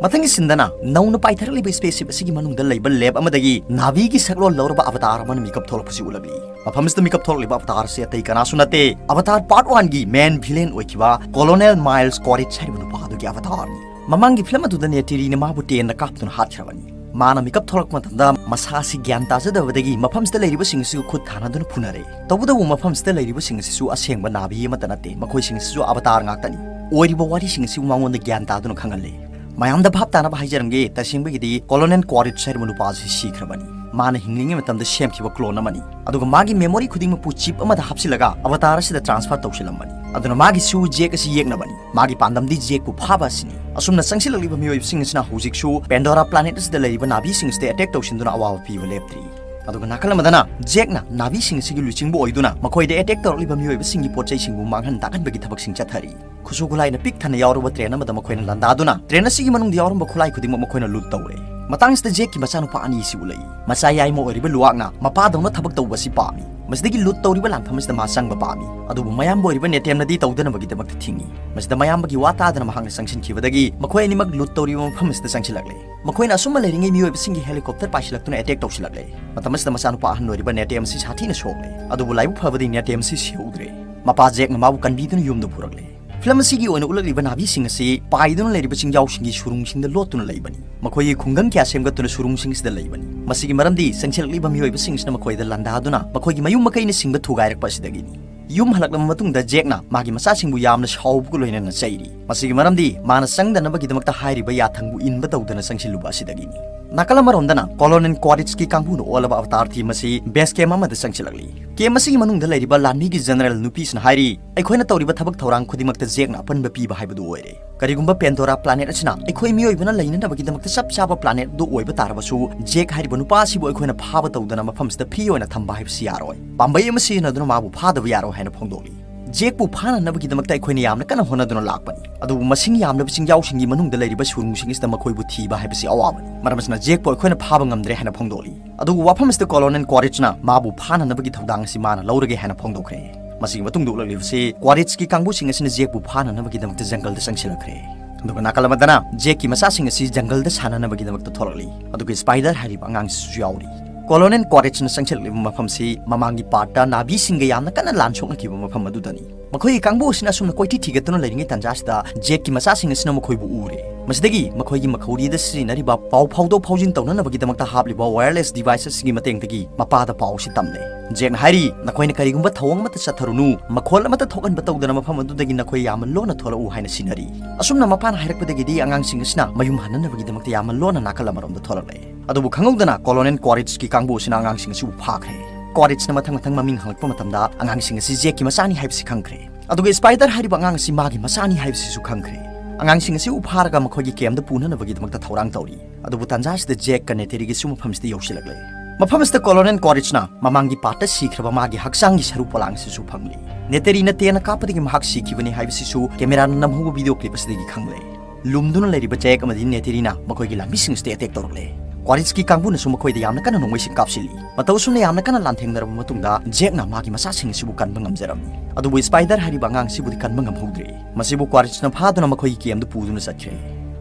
ꯃꯊꯪꯒꯤ ꯁꯤꯟꯗꯅ ꯅꯧꯅ ꯄꯥꯏꯊꯔꯛꯂꯤꯕ ꯁ꯭ꯄꯦꯁꯁꯤꯞ ꯑꯁꯤꯒꯤ ꯃꯅꯨꯡꯗ ꯂꯩꯕ ꯂꯦꯕ ꯑꯃꯗꯒꯤ ꯅꯥꯚꯤꯒꯤ ꯁꯛꯂꯣꯟ ꯂꯧꯔꯕ ꯑꯕꯇꯥꯔ ꯑꯃꯅ ꯃꯤꯀꯞ ꯊꯣꯛꯂꯛꯄꯁꯤ ꯎꯠꯂꯛꯂꯤ꯫ ꯃꯐꯝꯁꯤꯗ ꯃꯤꯀꯞ ꯊꯣꯛꯂꯛꯂꯤꯕ ꯑꯕꯇꯥꯔ ꯑꯁꯤ ꯑꯇꯩ ꯀꯅꯥꯁꯨ ꯅꯠꯇꯦ, ꯑꯕꯇꯥꯔ ꯄꯥꯔꯠ ꯋꯥꯟꯒꯤ ꯃꯦꯟ ꯚꯤꯂꯦꯟ ꯑꯣꯏꯈꯤꯕ ꯀꯣꯂꯣꯅꯦꯜ ꯃꯥꯏꯜꯁ ꯀꯣꯔꯤꯠꯁ ꯍꯥꯏꯔꯤꯕ ꯅꯨꯄꯥ ꯑꯗꯨꯒꯤ ꯑꯕꯇꯥꯔꯅꯤ꯫ ꯃꯃꯥꯡꯒꯤ ꯐꯤꯂꯝ ꯑꯗꯨꯗ ꯅꯦꯇꯤꯔꯤꯅ ꯃꯥꯕꯨ ꯇꯦꯟꯅ ꯀꯥꯞꯇꯨꯅ ꯍꯥꯠꯈ꯭ꯔꯕꯅꯤ꯫ ꯃꯥꯅ ꯃꯤꯀꯞ ꯊꯣꯛꯂꯛꯄ ꯃꯇꯝꯗ ꯃꯁꯥ ꯑꯁꯤ ꯒ꯭ꯌꯥꯟ ꯇꯥꯖꯗꯕꯗꯒꯤ ꯃꯐꯝꯁꯤꯗ ꯂꯩꯔꯤꯕꯁꯤꯡ ꯑꯁꯤꯒ ꯈꯨꯠ ꯊꯥꯅꯗꯨꯅ ꯐꯨꯅꯔꯦ꯫ ꯇꯧꯕꯇꯕꯨ ꯃꯐꯝꯁꯤꯗ ꯂꯩꯔꯤꯕꯁꯤꯡ ꯑꯁꯤꯁꯨ ꯑꯁꯦꯡꯕ ꯅꯥꯚꯤ ꯑꯃꯠꯇ ꯅꯠꯇꯦ, ꯃꯈꯣꯏꯁꯤꯡ ꯑꯁꯤꯁꯨ ꯑꯕꯇꯥꯔ ꯉꯥꯛꯇꯅꯤ꯫ ꯑꯣꯏꯔꯤꯕ ꯋꯥꯔꯤꯁꯤꯡ ꯑꯁꯤꯕꯨ ꯃꯉꯣꯟꯗ ꯒ꯭ꯌꯥꯟ ꯇꯥꯗꯨꯅ ꯈꯪꯍꯜꯂꯦ꯫ ꯃꯌꯥꯝꯗ ꯚꯥꯞ ꯇꯥꯅꯕ ꯍꯥꯏꯖꯔꯝꯒꯦ, ꯇꯁꯦꯡꯕꯒꯤꯗꯤ ꯀꯣꯂꯣꯅꯦꯜ ꯀꯣꯔꯤꯠꯁ ꯍꯥꯏꯔꯤꯕ ꯅꯨꯄꯥ ꯑꯁꯤ ꯁꯤꯈ꯭ꯔꯕꯅꯤ꯫ ꯃꯥꯅ ꯍꯤꯡꯂꯤꯉꯩ ꯃꯇꯝꯗ ꯁꯦꯝꯈꯤꯕ ꯀ꯭ꯂꯣꯟ ꯑꯃꯅꯤ꯫ ꯑꯗꯨꯒ ꯃꯥꯒꯤ ꯃꯦꯃꯣꯔꯤ ꯈꯨꯗꯤꯡꯃꯛꯄꯨ ꯆꯤꯞ ꯑꯃꯗ ꯍꯥꯞꯆꯤꯜꯂꯒ ꯑꯕꯇꯥꯔ ꯑꯁꯤꯗ ꯇ꯭ꯔꯥꯟꯁꯐꯔ ꯇꯧꯁꯤꯜꯂꯝꯕꯅꯤ꯫ ꯑꯗꯨꯅ ꯃꯥꯒꯤꯁꯨ ꯖꯦꯛ ꯑꯁꯤ ꯌꯦꯛꯅꯕꯅꯤ꯫ ꯃꯥꯒꯤ ꯄꯥꯟꯗꯝꯗꯤ ꯖꯦꯛꯄꯨ ꯐꯥꯕ ꯑꯁꯤꯅꯤ꯫ ꯑꯁꯨꯝꯅ ꯆꯪꯁꯤꯜꯂꯛꯂꯤꯕ ꯃꯤꯑꯣꯏꯕꯁꯤꯡ ꯑꯁꯤꯅ ꯍꯧꯖꯤꯛꯁꯨ ꯄꯦꯟꯗꯣꯔꯥ ꯄ꯭ꯂꯥꯅꯦꯠ ꯑꯁꯤꯗ ꯂꯩꯔꯤꯕ ꯅꯥꯚꯤꯁꯤꯡ ꯑꯁꯤꯗ ꯑꯦꯇꯦꯛ ꯇꯧꯁꯤꯟꯗꯨꯅ ꯑꯋꯥꯕ ꯄꯤꯕ ꯂꯦꯞꯇ꯭ꯔꯤ꯫ ꯑꯗꯨꯒ ꯅꯥꯀꯜ ꯑꯃꯗꯅ ꯖꯦꯛꯅ ꯅꯥꯚꯤꯁꯤꯡ ꯑꯁꯤꯒꯤ ꯂꯨꯆꯤꯡꯕ ꯑꯣꯏꯗꯨꯅ ꯃꯈꯣꯏꯗ ꯑꯦꯇꯦꯛ ꯇꯧꯔꯛꯂꯤꯕ ꯃꯤꯑꯣꯏꯕꯁꯤꯡꯒꯤ ꯄꯣꯠ ꯆꯩꯁꯤꯡꯕꯨ ꯃꯥꯡꯍꯟ ꯇꯥꯛꯍꯟꯕꯒꯤ ꯊꯕꯛꯁꯤꯡ ꯆꯠꯊꯔꯤ꯫ ꯈꯨꯠꯁꯨ ꯈꯨꯠꯂꯥꯏꯅ ꯄꯤꯛ ꯊꯟꯅ ꯌꯥꯎꯔꯕ ꯇ꯭ꯔꯦꯟ ꯑꯃꯗ ꯃꯈꯣꯏꯅ ꯂꯥꯟꯗꯥꯗꯨꯅ ꯇ꯭ꯔꯦꯟ ꯑꯁꯤꯒꯤ ꯃꯅꯨꯡꯗ ꯌꯥꯎꯔꯝꯕ ꯈꯨꯠꯂꯥꯏ ꯈꯨꯗꯤꯡꯃꯛ ꯃꯈꯣꯏꯅ ꯂꯨꯠ ꯇꯧꯔꯦ꯫ ꯃꯇꯥꯡꯁꯤꯗ ꯖꯦꯛꯀꯤ ꯃꯆꯥꯅꯨꯄꯥ ꯑꯅꯤ ꯑꯁꯤ ꯎꯠꯂꯛꯏ꯫ ꯃꯆꯥ ꯌꯥꯏꯃ ꯑꯣꯏꯔꯤꯕ ꯂꯨꯋꯥꯛꯅ ꯃꯄꯥꯗꯧꯅ ꯊꯕꯛ ꯇꯧꯕ ꯑꯁꯤ ꯄꯥꯝꯃꯤ꯫ ꯃꯁꯤꯗꯒꯤ ꯂꯨꯠ ꯇꯧꯔꯤꯕ ꯂꯥꯟꯐꯝ ꯑꯁꯤꯗ ꯃꯥ ꯆꯪꯕ ꯄꯥꯝꯃꯤ꯫ ꯑꯗꯨꯕꯨ ꯃꯌꯥꯝꯕ ꯑꯣꯏꯔꯤꯕ ꯅꯦꯇꯦꯝꯅꯗꯤ ꯇꯧꯗꯅꯕꯒꯤꯗꯃꯛꯇ ꯊꯤꯡꯏ꯫ ꯃꯁꯤꯗ ꯃꯌꯥꯝꯕꯒꯤ ꯋꯥ ꯇꯥꯗꯅ ꯃꯍꯥꯛꯅ ꯆꯪꯁꯤꯟꯈꯤꯕꯗꯒꯤ ꯃꯈꯣꯏ ꯑꯅꯤꯃꯛ ꯂꯨꯠ ꯇꯧꯔꯤꯕ ꯃꯐꯝ ꯑꯁꯤꯗ ꯆꯪꯁꯤꯜꯂꯛꯂꯦ꯫ ꯃꯈꯣꯏꯅ ꯑꯁꯨꯝꯅ ꯂꯩꯔꯤꯉꯩ ꯃꯤꯑꯣꯏꯕꯁꯤꯡꯒꯤ ꯍꯦꯂꯤꯀꯣꯞꯇꯔ ꯄꯥꯏꯁꯤꯜꯂꯛꯇꯨꯅ ꯑꯦꯇꯦꯛ ꯇꯧꯁꯤꯜꯂꯛꯂꯦ꯫ ꯃꯇꯝ ꯑꯁꯤꯗ ꯃꯆꯥꯅꯨꯄꯥ ꯑꯍꯟ ꯑꯣꯏꯔꯤꯕ ꯅꯦꯇꯦꯝ ꯑꯁꯤ ꯁꯥꯊꯤꯅ ꯁꯣꯛꯂꯦ꯫ ꯑꯗꯨꯕꯨ ꯂꯥꯏꯕꯛ ꯐꯕꯗꯤ ꯅꯦꯇꯦꯝ ꯑꯁꯤ ꯁꯤꯍꯧꯗ꯭ꯔꯦ꯫ ꯃꯄꯥ ꯖꯦꯛꯅ ꯃꯥꯕꯨ ꯀꯟꯕꯤꯗꯨꯅ ꯌꯨꯝꯗ ꯄꯨꯔꯛꯂꯦ꯫ ꯐꯤꯂꯝ ꯑꯁꯤꯒꯤ ꯑꯣꯏꯅ ꯎꯠꯂꯛꯂꯤꯕ ꯅꯥꯚꯤꯁꯤꯡ ꯑꯁꯤ ꯄꯥꯏꯗꯨꯅ ꯂꯩꯔꯤꯕ ꯆꯤꯡꯖꯥꯎꯁꯤꯡꯒꯤ ꯁꯨꯔꯨꯡꯁꯤꯡꯗ ꯂꯣꯠꯇꯨꯅ ꯂꯩꯕꯅꯤ꯫ ꯃꯈꯣꯏꯒꯤ ꯈꯨꯡꯒꯪ ꯀꯌꯥ ꯁꯦꯝꯒꯠꯇꯨꯅ ꯁꯨꯔꯨꯡꯁꯤꯡꯁꯤꯗ ꯂꯩꯕꯅꯤ꯫ ꯃꯁꯤꯒꯤ ꯃꯔꯝꯗꯤ ꯆꯪꯁꯤꯜꯂꯛꯂꯤꯕ ꯃꯤꯑꯣꯏꯕꯁꯤꯡꯁꯤꯅ ꯃꯈꯣꯏꯗ ꯂꯥꯟꯗꯥꯗꯨꯅ ꯃꯈꯣꯏꯒꯤ ꯃꯌꯨꯝ ꯃꯀꯩꯅꯆꯤꯡꯕ ꯊꯨꯒꯥꯏꯔꯛꯄ ꯑꯁꯤꯗꯒꯤꯅꯤ꯫ ꯌꯨꯝ ꯍꯜꯂꯛꯂꯕ ꯃꯇꯨꯡꯗ ꯖꯦꯛꯅ ꯃꯥꯒꯤ ꯃꯆꯥꯁꯤꯡꯕꯨ ꯌꯥꯝꯅ ꯁꯥꯎꯕꯒ ꯂꯣꯏꯅꯅ ꯆꯩꯔꯤ꯫ ꯃꯁꯤꯒꯤ ꯃꯔꯝꯗꯤ ꯃꯥꯅ ꯆꯪꯗꯅꯕꯒꯤꯗꯃꯛꯇ ꯍꯥꯏꯔꯤꯕ ꯌꯥꯊꯪꯕꯨ ꯏꯟꯕ ꯇꯧꯗꯅ ꯆꯪꯁꯤꯜꯂꯨꯕ ꯑꯁꯤꯗꯒꯤꯅꯤ꯫ ꯅꯥꯀꯜ ꯑꯃꯔꯣꯝꯗꯅ ꯀꯣꯂꯣꯅꯦꯜ ꯀ꯭ꯋꯥꯔꯤꯠꯁꯀꯤ ꯀꯥꯡꯕꯨꯅ ꯑꯣꯜꯂꯕ ꯑꯕꯇꯥꯔ ꯇꯤꯝ ꯑꯁꯤ ꯕꯦꯁ ꯀꯦꯝ ꯑꯃꯗ ꯆꯪꯁꯤꯜꯂꯛꯂꯤ꯫ ꯀꯦꯝ ꯑꯁꯤꯒꯤ ꯃꯅꯨꯡꯗ ꯂꯩꯔꯤꯕ ꯂꯥꯟꯃꯤꯒꯤ ꯖꯦꯅꯔꯦꯜ ꯅꯨꯄꯤꯁꯤꯅ ꯍꯥꯏꯔꯤ, "ꯑꯩꯈꯣꯏꯅ ꯇꯧꯔꯤꯕ ꯊꯕꯛ ꯊꯧꯔꯥꯡ ꯈꯨꯗꯤꯡꯃꯛꯇ ꯖꯦꯛꯅ ꯑꯄꯟꯕ ꯄꯤꯕ ꯍꯥꯏꯕꯗꯨ ꯑꯣꯏꯔꯦ꯫ ꯀꯔꯤꯒꯨꯝꯕ ꯄꯦꯟꯗꯣꯔꯥ ꯄ꯭ꯂꯥꯅꯦꯠ ꯑꯁꯤꯅ ꯑꯩꯈꯣꯏ ꯃꯤꯑꯣꯏꯕꯅ ꯂꯩꯅꯅꯕꯒꯤꯗꯃꯛꯇ ꯆꯞ ꯆꯥꯕ ꯄ꯭ꯂꯥꯅꯦꯠ ꯑꯗꯨ ꯑꯣꯏꯕ ꯇꯥꯔꯕꯁꯨ, ꯖꯦꯛ ꯍꯥꯏꯔꯤꯕ ꯅꯨꯄꯥ ꯑꯁꯤꯕꯨ ꯑꯩꯈꯣꯏꯅ ꯐꯥꯕ ꯇꯧꯗꯅ ꯃꯐꯝꯁꯤꯗ ꯐ꯭ꯔꯤ ꯑꯣꯏꯅ ꯊꯝꯕ ꯍꯥꯏꯕꯁꯤ ꯌꯥꯔꯣꯏ꯫ ꯄꯥꯝꯕꯩ ꯑꯃ ꯁꯤꯖꯤꯟꯅꯗꯨꯅ ꯃꯥꯕꯨ ꯐꯥꯗꯕ ꯌꯥꯔꯣꯏ" ꯍꯥꯏꯅ ꯐꯣꯡꯗꯣꯛꯂꯤ꯫ "ꯖꯦꯛꯄꯨ ꯐꯥꯅꯅꯕꯒꯤꯗꯃꯛꯇ ꯑꯩꯈꯣꯏꯅ ꯌꯥꯝꯅ ꯀꯟꯅ ꯍꯣꯠꯅꯗꯨꯅ ꯂꯥꯛꯄꯅꯤ, ꯑꯗꯨꯕꯨ ꯃꯁꯤꯡ ꯌꯥꯝꯂꯕ ꯆꯤꯡꯖꯥꯎꯁꯤꯡꯒꯤ ꯃꯅꯨꯡꯗ ꯂꯩꯔꯤꯕ ꯁꯨꯔꯨꯡꯁꯤꯡ ꯑꯁꯤꯗ ꯃꯈꯣꯏꯕꯨ ꯊꯤꯕ ꯍꯥꯏꯕꯁꯤ ꯑꯋꯥꯕꯅꯤ꯫ ꯃꯔꯝ ꯑꯁꯤꯅ ꯖꯦꯛꯄꯨ ꯑꯩꯈꯣꯏꯅ ꯐꯥꯕ ꯉꯝꯗ꯭ꯔꯦ" ꯍꯥꯏꯅ ꯐꯣꯡꯗꯣꯛꯂꯤ꯫ ꯑꯗꯨꯕꯨ ꯋꯥꯐꯝ ꯑꯁꯤꯗ ꯀꯣꯂꯣꯅꯦꯜ ꯀ꯭ꯋꯥꯔꯤꯠꯁꯅ ꯃꯥꯕꯨ ꯐꯥꯅꯅꯕꯒꯤ ꯊꯧꯗꯥꯡ ꯑꯁꯤ ꯃꯥꯅ ꯂꯧꯔꯒꯦ ꯍꯥꯏꯅ ꯐꯣꯡꯗꯣꯛꯈ꯭ꯔꯦ꯫ ꯃꯁꯤꯒꯤ ꯃꯇꯨꯡꯗ ꯎꯠꯂꯛꯂꯤꯕꯁꯤ ꯀ꯭ꯋꯥꯔꯤꯠꯁꯀꯤ ꯀꯥꯡꯕꯨꯁꯤꯡ ꯑꯁꯤꯅ ꯖꯦꯛꯄꯨ ꯐꯥꯅꯅꯕꯒꯤꯗꯃꯛꯇ ꯖꯪꯒꯜꯗ ꯆꯪꯁꯤꯜꯂꯛꯈ꯭ꯔꯦ꯫ ꯑꯗꯨꯒ ꯅꯥꯀꯜ ꯑꯃꯗꯅ ꯖꯦꯛꯀꯤ ꯃꯆꯥꯁꯤꯡ ꯑꯁꯤ ꯖꯪꯒꯜꯗ ꯁꯥꯟꯅꯅꯕꯒꯤꯗꯃꯛꯇ ꯊꯣꯛꯂꯛꯂꯤ꯫ ꯑꯗꯨꯒ ꯁ꯭ꯄꯥꯏꯗꯔ ꯍꯥꯏꯔꯤꯕ ꯑꯉꯥꯡꯁꯤꯁꯨ ꯌꯥꯎꯔꯤ꯫ ꯀꯣꯂꯣꯅꯦꯜ ꯀꯣꯔꯤꯆꯅ ꯆꯪꯁꯤꯜꯂꯛꯂꯤꯕ ꯃꯐꯝꯁꯤ ꯃꯃꯥꯡꯒꯤ ꯄꯥꯔꯠꯇ ꯅꯥꯚꯤꯁꯤꯡꯒ ꯌꯥꯝꯅ ꯀꯟꯅ ꯂꯥꯟ ꯁꯣꯛꯅꯈꯤꯕ ꯃꯐꯝ ꯑꯗꯨꯗꯅꯤ꯫ ꯃꯈꯣꯏꯒꯤ ꯀꯥꯡꯕꯨ ꯑꯁꯤꯅ ꯑꯁꯨꯝꯅ ꯀꯣꯏꯊꯤ ꯊꯤꯒꯠꯇꯨꯅ ꯂꯩꯔꯤꯉꯩ ꯇꯥꯟꯖꯥꯁꯤꯗ ꯖꯦꯛꯀꯤ ꯃꯆꯥꯁꯤꯡ ꯑꯁꯤꯅ ꯃꯈꯣꯏꯕꯨ ꯎꯔꯦ꯫ ꯃꯁꯤꯗꯒꯤ ꯃꯈꯣꯏꯒꯤ ꯃꯈꯧꯔꯤꯗ ꯁꯤꯖꯤꯟꯅꯔꯤꯕ ꯄꯥꯎ ꯐꯥꯎꯗꯣꯛ ꯐꯥꯎꯖꯤꯟ ꯇꯧꯅꯅꯕꯒꯤꯗꯃꯛꯇ ꯍꯥꯞꯂꯤꯕ ꯋꯥꯌꯔꯂꯦꯁ ꯗꯤꯚꯥꯏꯁ ꯑꯁꯤꯒꯤ ꯃꯇꯦꯡꯗꯒꯤ ꯃꯄꯥꯗ ꯄꯥꯎ ꯑꯁꯤ ꯇꯝꯂꯦ꯫ ꯖꯦꯛꯅ ꯍꯥꯏꯔꯤ, "ꯅꯈꯣꯏꯅ ꯀꯔꯤꯒꯨꯝꯕ ꯊꯧꯑꯣꯡ ꯑꯃꯠꯇ ꯆꯠꯊꯔꯨꯅꯨ, ꯃꯈꯣꯜ ꯑꯃꯠꯇ ꯊꯣꯛꯍꯟꯕ ꯇꯧꯗꯅ ꯃꯐꯝ ꯑꯗꯨꯗꯒꯤ ꯅꯈꯣꯏ ꯌꯥꯝꯅ ꯂꯣꯟꯅ ꯊꯣꯛꯂꯛꯎ" ꯍꯥꯏꯅ ꯁꯤꯟꯅꯔꯤ꯫ ꯑꯁꯨꯝꯅ ꯃꯄꯥꯅ ꯍꯥꯏꯔꯛꯄꯗꯒꯤꯗꯤ ꯑꯉꯥꯡꯁꯤꯡ ꯑꯁꯤꯅ ꯃꯌꯨꯝ ꯍꯟꯅꯅꯕꯒꯤꯗꯃꯛꯇ ꯌꯥꯝꯅ ꯂꯣꯟꯅ ꯅꯥꯀꯜ ꯑꯃꯔꯣꯝꯗ ꯊꯣꯛꯂꯛꯂꯦ꯫ ꯑꯗꯨꯕꯨ ꯈꯪꯍꯧꯗꯅ ꯀꯣꯂꯣꯅꯦꯜ ꯀꯣꯔꯤꯆꯀꯤ ꯀꯥꯡꯕꯨ ꯑꯁꯤꯅ ꯑꯉꯥꯡꯁꯤꯡ ꯑꯁꯤꯕꯨ ꯐꯥꯈ꯭ꯔꯦ꯫ ꯀꯣꯔꯤꯆꯅ ꯃꯊꯪ ꯃꯊꯪ ꯃꯃꯤꯡ ꯍꯪꯂꯛꯄ ꯃꯇꯝꯗ ꯑꯉꯥꯡꯁꯤꯡ ꯑꯁꯤ ꯖꯦꯛꯀꯤ ꯃꯆꯥꯅꯤ ꯍꯥꯏꯕꯁꯤ ꯈꯪꯈ꯭ꯔꯦ꯫ ꯑꯗꯨꯒ ꯁ꯭ꯄꯥꯏꯗꯔ ꯍꯥꯏꯔꯤꯕ ꯑꯉꯥꯡ ꯑꯁꯤ ꯃꯥꯒꯤ ꯃꯆꯥꯅꯤ ꯍꯥꯏꯕꯁꯤꯁꯨ ꯈꯪꯈ꯭ꯔꯦ꯫ ꯑꯉꯥꯡꯁꯤꯡ ꯑꯁꯤꯕꯨ ꯐꯥꯔꯒ ꯃꯈꯣꯏꯒꯤ ꯀꯦꯝꯗ ꯄꯨꯅꯅꯕꯒꯤꯗꯃꯛꯇ ꯊꯧꯔꯥꯡ ꯇꯧꯔꯤ꯫ ꯑꯗꯨꯕꯨ ꯇꯥꯟꯖꯥ ꯑꯁꯤꯗ ꯖꯦꯛꯀ ꯅꯦꯇꯦꯔꯤꯒꯤꯁꯨ ꯃꯐꯝꯁꯤꯗ ꯌꯧꯁꯤꯜꯂꯛꯂꯦ꯫ ꯃꯐꯝ ꯑꯁꯤꯗ ꯀꯣꯂꯣꯅꯦꯜ ꯀꯣꯔꯤꯆꯅ ꯃꯃꯥꯡꯒꯤ ꯄꯥꯔꯠꯇ ꯁꯤꯈ꯭ꯔꯕ ꯃꯥꯒꯤ ꯍꯛꯆꯥꯡꯒꯤ ꯁꯔꯨ ꯄꯣꯂꯥꯡ ꯑꯁꯤꯁꯨ ꯐꯪꯂꯤ꯫ ꯅꯦꯇꯦꯔꯤꯅ ꯇꯦꯟꯅ ꯀꯥꯞꯄꯗꯒꯤ ꯃꯍꯥꯛ ꯁꯤꯈꯤꯕꯅꯤ ꯍꯥꯏꯕꯁꯤꯁꯨ ꯀꯦꯃꯦꯔꯥꯅ ꯅꯝꯍꯧꯕ ꯚꯤꯗꯤꯑꯣ ꯀ꯭ꯂꯤꯞ ꯑꯁꯤꯗꯒꯤ ꯈꯪꯂꯦ꯫ ꯂꯨꯝꯗꯨꯅ ꯂꯩꯔꯤꯕ ꯖꯦꯛ ꯑꯃꯗꯤ ꯅꯦꯇꯦꯔꯤꯅ ꯃꯈꯣꯏꯒꯤ ꯂꯥꯟꯃꯤꯁꯤꯡ ꯑꯁꯤꯗ ꯑꯦꯇꯦꯛ ꯇꯧꯔꯛꯂꯦ꯫ ꯀꯣꯔꯤꯆꯀꯤ ꯀꯥꯡꯕꯨꯅꯁꯨ ꯃꯈꯣꯏꯗ ꯌꯥꯝꯅ ꯀꯟꯅ ꯅꯣꯡꯃꯩꯁꯤꯡ ꯀꯥꯞꯁꯤꯜꯂꯤ꯫ ꯃꯇꯧ ꯑꯁꯨꯝꯅ ꯌꯥꯝꯅ ꯀꯟꯅ ꯂꯥꯟꯊꯦꯡꯅꯔꯕ ꯃꯇꯨꯡꯗ ꯖꯦꯛꯅ ꯃꯥꯒꯤ ꯃꯆꯥꯁꯤꯡ ꯑꯁꯤꯕꯨ ꯀꯟꯕ ꯉꯝꯖꯔꯝꯃꯤ꯫ ꯑꯗꯨꯕꯨ ꯁ꯭ꯄꯥꯏꯗꯔ ꯍꯥꯏꯔꯤꯕ ꯑꯉꯥꯡꯁꯤꯕꯨꯗꯤ ꯀꯟꯕ ꯉꯝꯍꯧꯗ꯭ꯔꯦ꯫ ꯃꯁꯤꯕꯨ ꯀꯣꯔꯤꯆꯅ ꯐꯥꯗꯨꯅ ꯃꯈꯣꯏꯒꯤ ꯀꯦꯝꯗ ꯄꯨꯗꯨꯅ ꯆꯠꯈ꯭ꯔꯦ꯫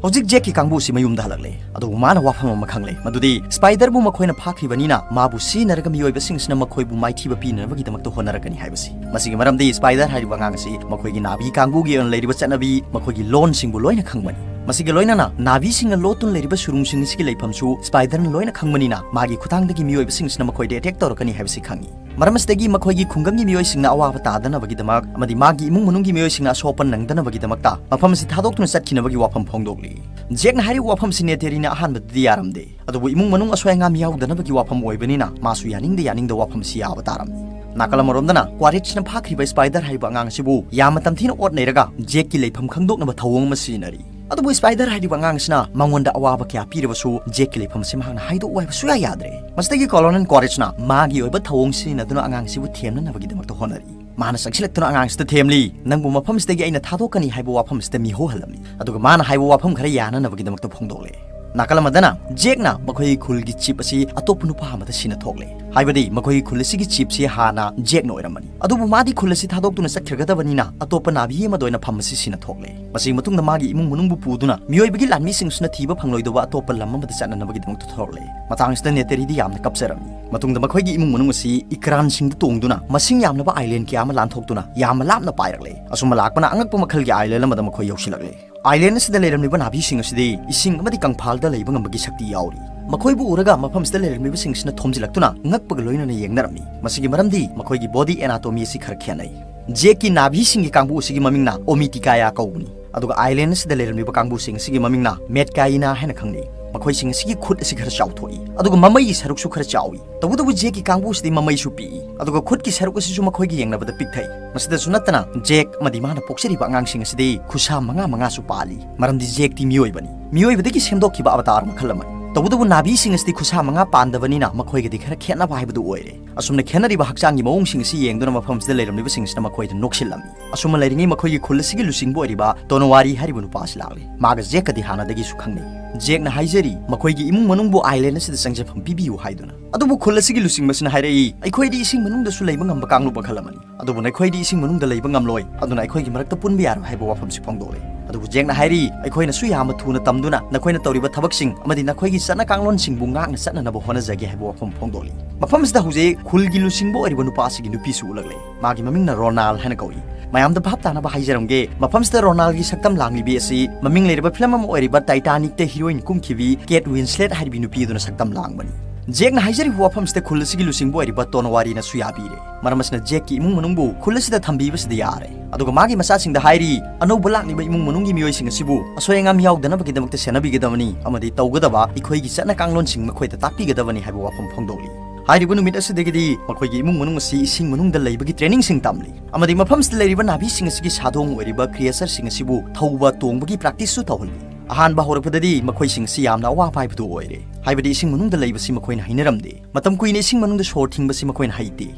ꯍꯧꯖꯤꯛ ꯖꯦꯛꯀꯤ ꯀꯥꯡꯕꯨ ꯑꯁꯤ ꯃꯌꯨꯝꯗ ꯍꯜꯂꯛꯂꯦ꯫ ꯑꯗꯨꯕꯨ ꯃꯥꯅ ꯋꯥꯐꯝ ꯑꯃ ꯈꯪꯂꯦ, ꯃꯗꯨꯗꯤ ꯁ꯭ꯄꯥꯏꯗꯔꯕꯨ ꯃꯈꯣꯏꯅ ꯐꯥꯈ꯭ꯔꯤꯕꯅꯤꯅ ꯃꯥꯕꯨ ꯁꯤꯖꯤꯟꯅꯔꯒ ꯃꯤꯑꯣꯏꯕꯁꯤꯡꯁꯤꯅ ꯃꯈꯣꯏꯕꯨ ꯃꯥꯏꯊꯤꯕ ꯄꯤꯅꯅꯕꯒꯤꯗꯃꯛꯇ ꯍꯣꯠꯅꯔꯛꯀꯅꯤ ꯍꯥꯏꯕꯁꯤ꯫ ꯃꯁꯤꯒꯤ ꯃꯔꯝꯗꯤ ꯁ꯭ꯄꯥꯏꯗꯔ ꯍꯥꯏꯔꯤꯕ ꯑꯉꯥꯡ ꯑꯁꯤ ꯃꯈꯣꯏꯒꯤ ꯅꯥꯚꯤ ꯀꯥꯡꯕꯨꯒꯤ ꯑꯣꯏꯅ ꯂꯩꯔꯤꯕ ꯆꯠꯅꯕꯤ, ꯃꯈꯣꯏꯒꯤ ꯂꯣꯟꯁꯤꯡꯕꯨ ꯂꯣꯏꯅ ꯈꯪꯕꯅꯤ꯫ ꯃꯁꯤꯒ ꯂꯣꯏꯅꯅ ꯅꯥꯚꯤꯁꯤꯡꯅ ꯂꯣꯠꯇꯨꯅ ꯂꯩꯔꯤꯕ ꯁꯨꯔꯨꯡꯁꯤꯡ ꯑꯁꯤꯒꯤ ꯂꯩꯐꯝꯁꯨ ꯁ꯭ꯄꯥꯏꯗꯔꯅ ꯂꯣꯏꯅ ꯈꯪꯕꯅꯤꯅ ꯃꯥꯒꯤ ꯈꯨꯠꯊꯥꯡꯗꯒꯤ ꯃꯤꯑꯣꯏꯕꯁꯤꯡꯁꯤꯅ ꯃꯈꯣꯏꯗ ꯑꯦꯇꯦꯛ ꯇꯧꯔꯛꯀꯅꯤ ꯍꯥꯏꯕꯁꯤ ꯈꯪꯏ꯫ ꯃꯔꯝ ꯑꯁꯤꯗꯒꯤ ꯃꯈꯣꯏꯒꯤ ꯈꯨꯡꯒꯪꯒꯤ ꯃꯤꯑꯣꯏꯁꯤꯡꯅ ꯑꯋꯥꯕ ꯇꯥꯗꯅꯕꯒꯤꯗꯃꯛ ꯑꯃꯗꯤ ꯃꯥꯒꯤ ꯏꯃꯨꯡ ꯃꯅꯨꯡꯒꯤ ꯃꯤꯑꯣꯏꯁꯤꯡꯅ ꯑꯁꯣꯛ ꯑꯄꯟ ꯅꯪꯗꯅꯕꯒꯤꯗꯃꯛꯇ ꯃꯐꯝ ꯑꯁꯤ ꯊꯥꯗꯣꯛꯇꯨꯅ ꯆꯠꯈꯤꯅꯕꯒꯤ ꯋꯥꯐꯝ ꯐꯣꯡꯗꯣꯛꯂꯤ꯫ ꯖꯦꯛꯅ ꯍꯥꯏꯔꯤꯕ ꯋꯥꯐꯝ ꯑꯁꯤ ꯅꯦꯇꯦꯔꯤꯅ ꯑꯍꯥꯟꯕꯗꯗꯤ ꯌꯥꯔꯝꯗꯦ꯫ ꯑꯗꯨꯕꯨ ꯏꯃꯨꯡ ꯃꯅꯨꯡ ꯑꯁꯣꯏ ꯑꯉꯥꯝ ꯌꯥꯎꯗꯅꯕꯒꯤ ꯋꯥꯐꯝ ꯑꯣꯏꯕꯅꯤꯅ ꯃꯥꯁꯨ ꯌꯥꯅꯤꯡꯗ ꯌꯥꯅꯤꯡꯗ ꯋꯥꯐꯝ ꯑꯁꯤ ꯌꯥꯕ ꯇꯥꯔꯝꯃꯤ꯫ ꯅꯥꯀꯜ ꯑꯃꯔꯣꯝꯗꯅ ꯀ꯭ꯋꯥꯔꯤꯠꯁꯅ ꯐꯥꯈ꯭ꯔꯤꯕ ꯁ꯭ꯄꯥꯏꯗꯔ ꯍꯥꯏꯔꯤꯕ ꯑꯉꯥꯡ ꯑꯁꯤꯕꯨ ꯌꯥꯝꯅ ꯇꯝꯊꯤꯅ ꯑꯣꯠ ꯅꯩꯔꯒ ꯖꯦꯛꯀꯤ ꯂꯩꯐꯝ ꯈꯪꯗꯣꯛꯅꯕ ꯊꯧꯑꯣꯡ ꯑꯃ ꯁꯤꯖꯤꯟꯅꯔꯤ꯫ ꯑꯗꯨꯕꯨ ꯁ꯭ꯄꯥꯏꯗꯔ ꯍꯥꯏꯔꯤꯕ ꯑꯉꯥꯡꯁꯤꯅ ꯃꯉꯣꯟꯗ ꯑꯋꯥꯕ ꯀꯌꯥ ꯄꯤꯔꯕꯁꯨ ꯖꯦꯛꯀꯤ ꯂꯩꯐꯝ ꯑꯁꯤ ꯃꯍꯥꯛꯅ ꯍꯥꯏꯗꯣꯛꯎ ꯍꯥꯏꯕ ꯁꯨꯌꯥ ꯌꯥꯗ꯭ꯔꯦ꯫ ꯃꯁꯤꯗꯒꯤ ꯀꯣꯂꯣꯅꯦꯜ ꯀ꯭ꯋꯥꯔꯤꯠꯁꯅ ꯃꯥꯒꯤ ꯑꯣꯏꯕ ꯊꯧꯑꯣꯡ ꯁꯤꯖꯤꯟꯅꯗꯨꯅ ꯑꯉꯥꯡꯁꯤꯕꯨ ꯊꯦꯝꯅꯅꯕꯒꯤꯗꯃꯛꯇ ꯍꯣꯠꯅꯔꯤ꯫ ꯃꯥꯅ ꯆꯪꯁꯤꯜꯂꯛꯇꯨꯅ ꯑꯉꯥꯡꯁꯤꯗ ꯊꯦꯝꯂꯤ, "ꯅꯪꯕꯨ ꯃꯐꯝꯁꯤꯗꯒꯤ ꯑꯩꯅ ꯊꯥꯗꯣꯛꯀꯅꯤ" ꯍꯥꯏꯕ ꯋꯥꯐꯝꯁꯤꯗ ꯃꯤꯍꯧꯍꯜꯂꯝꯃꯤ꯫ ꯑꯗꯨꯒ ꯃꯥꯅ ꯍꯥꯏꯕ ꯋꯥꯐꯝ ꯈꯔ ꯌꯥꯅꯅꯕꯒꯤꯗꯃꯛꯇ ꯐꯣꯡꯗꯣꯛꯂꯦ꯫ ꯅꯥꯀꯜ ꯑꯃꯗꯅ ꯖꯦꯛꯅ ꯃꯈꯣꯏꯒꯤ ꯈꯨꯜꯒꯤ ꯆꯤꯞ ꯑꯁꯤ ꯑꯇꯣꯞꯄ ꯅꯨꯄꯥ ꯑꯃꯗ ꯁꯤꯟꯅ ꯊꯣꯛꯂꯦ꯫ ꯍꯥꯏꯕꯗꯤ ꯃꯈꯣꯏꯒꯤ ꯈꯨꯜ ꯑꯁꯤꯒꯤ ꯆꯤꯞꯁꯤ ꯍꯥꯟꯅ ꯖꯦꯛꯅ ꯑꯣꯏꯔꯝꯕꯅꯤ꯫ ꯑꯗꯨꯕꯨ ꯃꯥꯗꯤ ꯈꯨꯜ ꯑꯁꯤ ꯊꯥꯗꯣꯛꯇꯨꯅ ꯆꯠꯈ꯭ꯔꯒꯗꯕꯅꯤꯅ ꯑꯇꯣꯞꯄ ꯅꯥꯚꯤ ꯑꯃꯗ ꯑꯣꯏꯅ ꯐꯝ ꯑꯁꯤ ꯁꯤꯟꯅ ꯊꯣꯛꯂꯦ꯫ ꯃꯁꯤꯒꯤ ꯃꯇꯨꯡꯗ ꯃꯥꯒꯤ ꯏꯃꯨꯡ ꯃꯅꯨꯡꯕꯨ ꯄꯨꯗꯨꯅ ꯃꯤꯑꯣꯏꯕꯒꯤ ꯂꯥꯟꯃꯤꯁꯤꯡꯁꯤꯅ ꯊꯤꯕ ꯐꯪꯂꯣꯏꯗꯧꯕ ꯑꯇꯣꯞꯄ ꯂꯝ ꯑꯃꯗ ꯆꯠꯅꯅꯕꯒꯤꯗꯃꯛꯇ ꯊꯣꯔꯛꯂꯦ꯫ ꯃꯇꯥꯡꯁꯤꯗ ꯅꯦꯇꯦꯔꯤꯗꯤ ꯌꯥꯝꯅ ꯀꯞꯆꯔꯝꯃꯤ꯫ ꯃꯇꯨꯡꯗ ꯃꯈꯣꯏꯒꯤ ꯏꯃꯨꯡ ꯃꯅꯨꯡ ꯑꯁꯤ ꯏꯀ꯭ꯔꯥꯟꯁꯤꯡꯗ ꯇꯣꯡꯗꯨꯅ ꯃꯁꯤꯡ ꯌꯥꯝꯂꯕ ꯑꯥꯏꯂꯦꯟ ꯀꯌꯥ ꯑꯃ ꯂꯥꯟꯊꯣꯛꯇꯨꯅ ꯌꯥꯝꯅ ꯂꯥꯞꯅ ꯄꯥꯏꯔꯛꯂꯦ꯫ ꯑꯁꯨꯝꯅ ꯂꯥꯛꯄꯅ ꯑꯉꯛꯄ ꯃꯈꯜꯒꯤ ꯑꯥꯏꯂꯦꯟ ꯑꯃꯗ ꯃꯈꯣꯏ ꯌꯧꯁꯤꯜꯂꯛꯂꯦ꯫ ꯑꯥꯏꯂꯦꯟ ꯑꯁꯤꯗ ꯂꯩꯔꯝꯂꯤꯕ ꯅꯥꯚꯤꯁꯤꯡ ꯑꯁꯤꯗꯤ ꯏꯁꯤꯡ ꯑꯃꯗꯤ ꯀꯪꯐꯥꯜꯗ ꯂꯩꯕ ꯉꯝꯕꯒꯤ ꯁꯛꯇꯤ ꯌꯥꯎꯔꯤ꯫ ꯃꯈꯣꯏꯕꯨ ꯎꯔꯒ ꯃꯐꯝꯁꯤꯗ ꯂꯩꯔꯝꯂꯤꯕꯁꯤꯡꯁꯤꯅ ꯊꯣꯝꯖꯤꯜꯂꯛꯇꯨꯅ ꯉꯛꯄꯒ ꯂꯣꯏꯅꯅ ꯌꯦꯡꯅꯔꯝꯃꯤ꯫ ꯃꯁꯤꯒꯤ ꯃꯔꯝꯗꯤ ꯃꯈꯣꯏꯒꯤ ꯕꯣꯗꯤ ꯑꯦꯅꯥꯇꯣꯃꯤ ꯑꯁꯤ ꯈꯔ ꯈꯦꯠꯅꯩ꯫ ꯖꯦꯛꯀꯤ ꯅꯥꯚꯤꯁꯤꯡꯒꯤ ꯀꯥꯡꯕꯨ ꯑꯁꯤꯒꯤ ꯃꯃꯤꯡꯅ ꯑꯣꯃꯤꯇꯤꯀꯥꯌꯥ ꯀꯧꯕꯅꯤ, ꯑꯗꯨꯒ ꯑꯥꯏꯂꯦꯟ ꯑꯁꯤꯗ ꯂꯩꯔꯝꯂꯤꯕ ꯀꯥꯡꯕꯨꯁꯤꯡ ꯑꯁꯤꯒꯤ ꯃꯃꯤꯡꯅ ꯃꯦꯠꯀꯥꯏꯅꯥ ꯍꯥꯏꯅ ꯈꯪꯅꯩ꯫ ꯃꯈꯣꯏꯁꯤꯡ ꯑꯁꯤꯒꯤ ꯈꯨꯠ ꯑꯁꯤ ꯈꯔ ꯆꯥꯎꯊꯣꯛꯏ, ꯑꯗꯨꯒ ꯃꯃꯩꯒꯤ ꯁꯔꯨꯛꯁꯨ ꯈꯔ ꯆꯥꯎꯏ꯫ ꯇꯧꯕꯇꯕꯨ ꯖꯦꯛꯀꯤ ꯀꯥꯡꯕꯨ ꯑꯁꯤꯗꯤ ꯃꯃꯩꯁꯨ ꯄꯤꯛꯏ, ꯑꯗꯨꯒ ꯈꯨꯠꯀꯤ ꯁꯔꯨꯛ ꯑꯁꯤꯁꯨ ꯃꯈꯣꯏꯒ ꯌꯦꯡꯅꯕꯗ ꯄꯤꯛꯊꯩ꯫ ꯃꯁꯤꯗꯁꯨ ꯅꯠꯇꯅ ꯖꯦꯛ ꯑꯃꯗꯤ ꯃꯥꯅ ꯄꯣꯛꯆꯔꯤꯕ ꯑꯉꯥꯡꯁꯤꯡ ꯑꯁꯤꯗꯤ ꯈꯨꯠꯁꯥ ꯃꯉꯥ ꯃꯉꯥꯁꯨ ꯄꯥꯜꯂꯤ, ꯃꯔꯝꯗꯤ ꯖꯦꯛꯇꯤ ꯃꯤꯑꯣꯏꯕꯅꯤ, ꯃꯤꯑꯣꯏꯕꯗꯒꯤ ꯁꯦꯝꯗꯣꯛꯈꯤꯕ ꯑꯕꯇꯥꯔ ꯃꯈꯜ ꯑꯃꯅꯤ꯫ ꯇꯧꯕꯇꯕꯨ ꯅꯥꯚꯤꯁꯤꯡ ꯑꯁꯤꯗꯤ ꯈꯨꯠꯁꯥ ꯃꯉꯥ ꯄꯥꯟꯗꯕꯅꯤꯅ ꯃꯈꯣꯏꯒꯗꯤ ꯈꯔ ꯈꯦꯠꯅꯕ ꯍꯥꯏꯕꯗꯨ ꯑꯣꯏꯔꯦ꯫ ꯑꯁꯨꯝꯅ ꯈꯦꯠꯅꯔꯤꯕ ꯍꯛꯆꯥꯡꯒꯤ ꯃꯑꯣꯡꯁꯤꯡ ꯑꯁꯤ ꯌꯦꯡꯗꯨꯅ ꯃꯐꯝꯁꯤꯗ ꯂꯩꯔꯝꯂꯤꯕꯁꯤꯡꯁꯤꯅ ꯃꯈꯣꯏꯗ ꯅꯣꯛꯁꯤꯜꯂꯝꯃꯤ꯫ ꯑꯁꯨꯝꯅ ꯂꯩꯔꯤꯉꯩ ꯃꯈꯣꯏꯒꯤ ꯈꯨꯜ ꯑꯁꯤꯒꯤ ꯂꯨꯆꯤꯡꯕ ꯑꯣꯏꯔꯤꯕ ꯇꯣꯅꯣꯋꯥꯔꯤ ꯍꯥꯏꯔꯤꯕ ꯅꯨꯄꯥ ꯑꯁꯤ ꯂꯥꯛꯂꯦ꯫ ꯃꯥꯒ ꯖꯦꯛꯀꯗꯤ ꯍꯥꯟꯅꯗꯒꯤꯁꯨ ꯈꯪꯅꯩ꯫ ꯖꯦꯛꯅ ꯍꯥꯏꯖꯔꯤ, ꯃꯈꯣꯏꯒꯤ ꯏꯃꯨꯡ ꯃꯅꯨꯡꯕꯨ ꯑꯥꯏꯂꯦꯟ ꯑꯁꯤꯗ ꯆꯪꯖꯐꯝ ꯄꯤꯕꯤꯌꯨ ꯍꯥꯏꯗꯨꯅ꯫ ꯑꯗꯨꯕꯨ ꯈꯨꯜ ꯑꯁꯤꯒꯤ ꯂꯨꯆꯤꯡꯕꯁꯤꯅ ꯍꯥꯏꯔꯛꯏ, "ꯑꯩꯈꯣꯏꯗꯤ ꯏꯁꯤꯡ ꯃꯅꯨꯡꯗꯁꯨ ꯂꯩꯕ ꯉꯝꯕ ꯀꯥꯡꯂꯨꯞ ꯃꯈꯜ ꯑꯃꯅꯤ, ꯑꯗꯨꯕꯨ ꯅꯈꯣꯏꯗꯤ ꯏꯁꯤꯡ ꯃꯅꯨꯡꯗ ꯂꯩꯕ ꯉꯝꯂꯣꯏ, ꯑꯗꯨꯅ ꯑꯩꯈꯣꯏꯒꯤ ꯃꯔꯛꯇ ꯄꯨꯟꯕ ꯌꯥꯔꯣꯏ" ꯍꯥꯏꯕ ꯋꯥꯐꯝꯁꯤ ꯐꯣꯡꯗꯣꯛꯂꯦ꯫ ꯑꯗꯨꯕꯨ ꯖꯦꯛꯅ ꯍꯥꯏꯔꯤ, "ꯑꯩꯈꯣꯏꯅꯁꯨ ꯌꯥꯝꯅ ꯊꯨꯅ ꯇꯝꯗꯨꯅ ꯅꯈꯣꯏꯅ ꯇꯧꯔꯤꯕ ꯊꯕꯛꯁꯤꯡ ꯑꯃꯗꯤ ꯅꯈꯣꯏꯒꯤ ꯆꯠꯅ ꯀꯥꯡꯂꯣꯟꯁꯤꯡꯕꯨ ꯉꯥꯛꯅ ꯆꯠꯅꯅꯕ ꯍꯣꯠꯅꯖꯒꯦ" ꯍꯥꯏꯕ ꯋꯥꯐꯝ ꯐꯣꯡꯗꯣꯛꯂꯤ꯫ ꯃꯐꯝꯁꯤꯗ ꯍꯧꯖꯤꯛ ꯈꯨꯜꯒꯤ ꯂꯨꯆꯤꯡꯕ ꯑꯣꯏꯔꯤꯕ ꯅꯨꯄꯥ ꯑꯁꯤꯒꯤ ꯅꯨꯄꯤꯁꯨ ꯎꯠꯂꯛꯂꯦ꯫ ꯃꯥꯒꯤ ꯃꯃꯤꯡꯅ ꯔꯣꯅꯥꯜ ꯍꯥꯏꯅ ꯀꯧꯏ꯫ ꯃꯌꯥꯝꯗ ꯚꯥꯞ ꯇꯥꯅꯕ ꯍꯥꯏꯖꯔꯝꯒꯦ, ꯃꯐꯝꯁꯤꯗ ꯔꯣꯅꯥꯜꯒꯤ ꯁꯛꯇꯝ ꯂꯥꯡꯂꯤꯕꯤ ꯑꯁꯤ ꯃꯃꯤꯡ ꯂꯩꯔꯕ ꯐꯤꯂꯝ ꯑꯃ ꯑꯣꯏꯔꯤꯕ ꯇꯥꯏꯇꯥꯅꯤꯛꯇ ꯍꯤꯔꯣꯏꯟ ꯀꯨꯝꯈꯤꯕꯤ ꯀꯦꯠ ꯋꯤꯟꯁꯂꯦꯠ ꯍꯥꯏꯔꯤꯕꯤ ꯅꯨꯄꯤ ꯑꯗꯨꯅ ꯁꯛꯇꯝ ꯂꯥꯡꯕꯅꯤ꯫ ꯖꯦꯛꯅ ꯍꯥꯏꯖꯔꯤꯕ ꯋꯥꯐꯝꯁꯤꯗ ꯈꯨꯜ ꯑꯁꯤꯒꯤ ꯂꯨꯆꯤꯡꯕ ꯑꯣꯏꯔꯤꯕ ꯇꯣꯅꯋꯥꯔꯤꯅꯁꯨ ꯌꯥꯕꯤꯔꯦ꯫ ꯃꯔꯝ ꯑꯁꯤꯅ ꯖꯦꯛꯀꯤ ꯏꯃꯨꯡ ꯃꯅꯨꯡꯕꯨ ꯈꯨꯜ ꯑꯁꯤꯗ ꯊꯝꯕꯤꯕꯁꯤꯗ ꯌꯥꯔꯦ꯫ ꯑꯗꯨꯒ ꯃꯥꯒꯤ ꯃꯆꯥꯁꯤꯡꯗ ꯍꯥꯏꯔꯤ, "ꯑꯅꯧꯕ ꯂꯥꯛꯂꯤꯕ ꯏꯃꯨꯡ ꯃꯅꯨꯡꯒꯤ ꯃꯤꯑꯣꯏꯁꯤꯡ ꯑꯁꯤꯕꯨ ꯑꯁꯣꯏ ꯑꯉꯥꯝ ꯌꯥꯎꯗꯅꯕꯒꯤꯗꯃꯛꯇ ꯁꯦꯟꯅꯕꯤꯒꯗꯕꯅꯤ ꯑꯃꯗꯤ ꯇꯧꯒꯗꯕ ꯑꯩꯈꯣꯏꯒꯤ ꯆꯠꯅ ꯀꯥꯡꯂꯣꯟꯁꯤꯡ ꯃꯈꯣꯏꯗ ꯇꯥꯛꯄꯤꯒꯗꯕꯅꯤ" ꯍꯥꯏꯕ ꯋꯥꯐꯝ ꯐꯣꯡꯗꯣꯛꯂꯤ꯫ ꯍꯥꯏꯔꯤꯕ ꯅꯨꯃꯤꯠ ꯑꯁꯤꯗꯒꯤꯗꯤ ꯃꯈꯣꯏꯒꯤ ꯏꯃꯨꯡ ꯃꯅꯨꯡ ꯑꯁꯤ ꯏꯁꯤꯡ ꯃꯅꯨꯡꯗ ꯂꯩꯕꯒꯤ ꯇ꯭ꯔꯦꯅꯤꯡꯁꯤꯡ ꯇꯝꯂꯤ ꯑꯃꯗꯤ ꯃꯐꯝꯁꯤꯗ ꯂꯩꯔꯤꯕ ꯅꯥꯚꯤꯁꯤꯡ ꯑꯁꯤꯒꯤ ꯁꯥꯗꯣꯡ ꯑꯣꯏꯔꯤꯕ ꯀ꯭ꯔꯤꯌꯦꯆꯔꯁꯤꯡ ꯑꯁꯤꯕꯨ ꯊꯧꯕ ꯇꯣꯡꯕꯒꯤ ꯄ꯭ꯔꯥꯛꯇꯤꯁꯁꯨ ꯇꯧꯍꯜꯂꯤ꯫ ꯑꯍꯥꯟꯕ ꯍꯧꯔꯛꯄꯗꯗꯤ ꯃꯈꯣꯏꯁꯤꯡ ꯑꯁꯤ ꯌꯥꯝꯅ ꯑꯋꯥꯕ ꯍꯥꯏꯕꯗꯨ ꯑꯣꯏꯔꯦ, ꯍꯥꯏꯕꯗꯤ ꯏꯁꯤꯡ ꯃꯅꯨꯡꯗ ꯂꯩꯕꯁꯤ ꯃꯈꯣꯏꯅ ꯍꯩꯅꯔꯝꯗꯦ꯫ ꯃꯇꯝ ꯀꯨꯏꯅ ꯏꯁꯤꯡ ꯃꯅꯨꯡꯗ ꯁꯣꯔ ꯊꯤꯡꯕꯁꯤ ꯃꯈꯣꯏꯅ ꯍꯩꯇꯦ꯫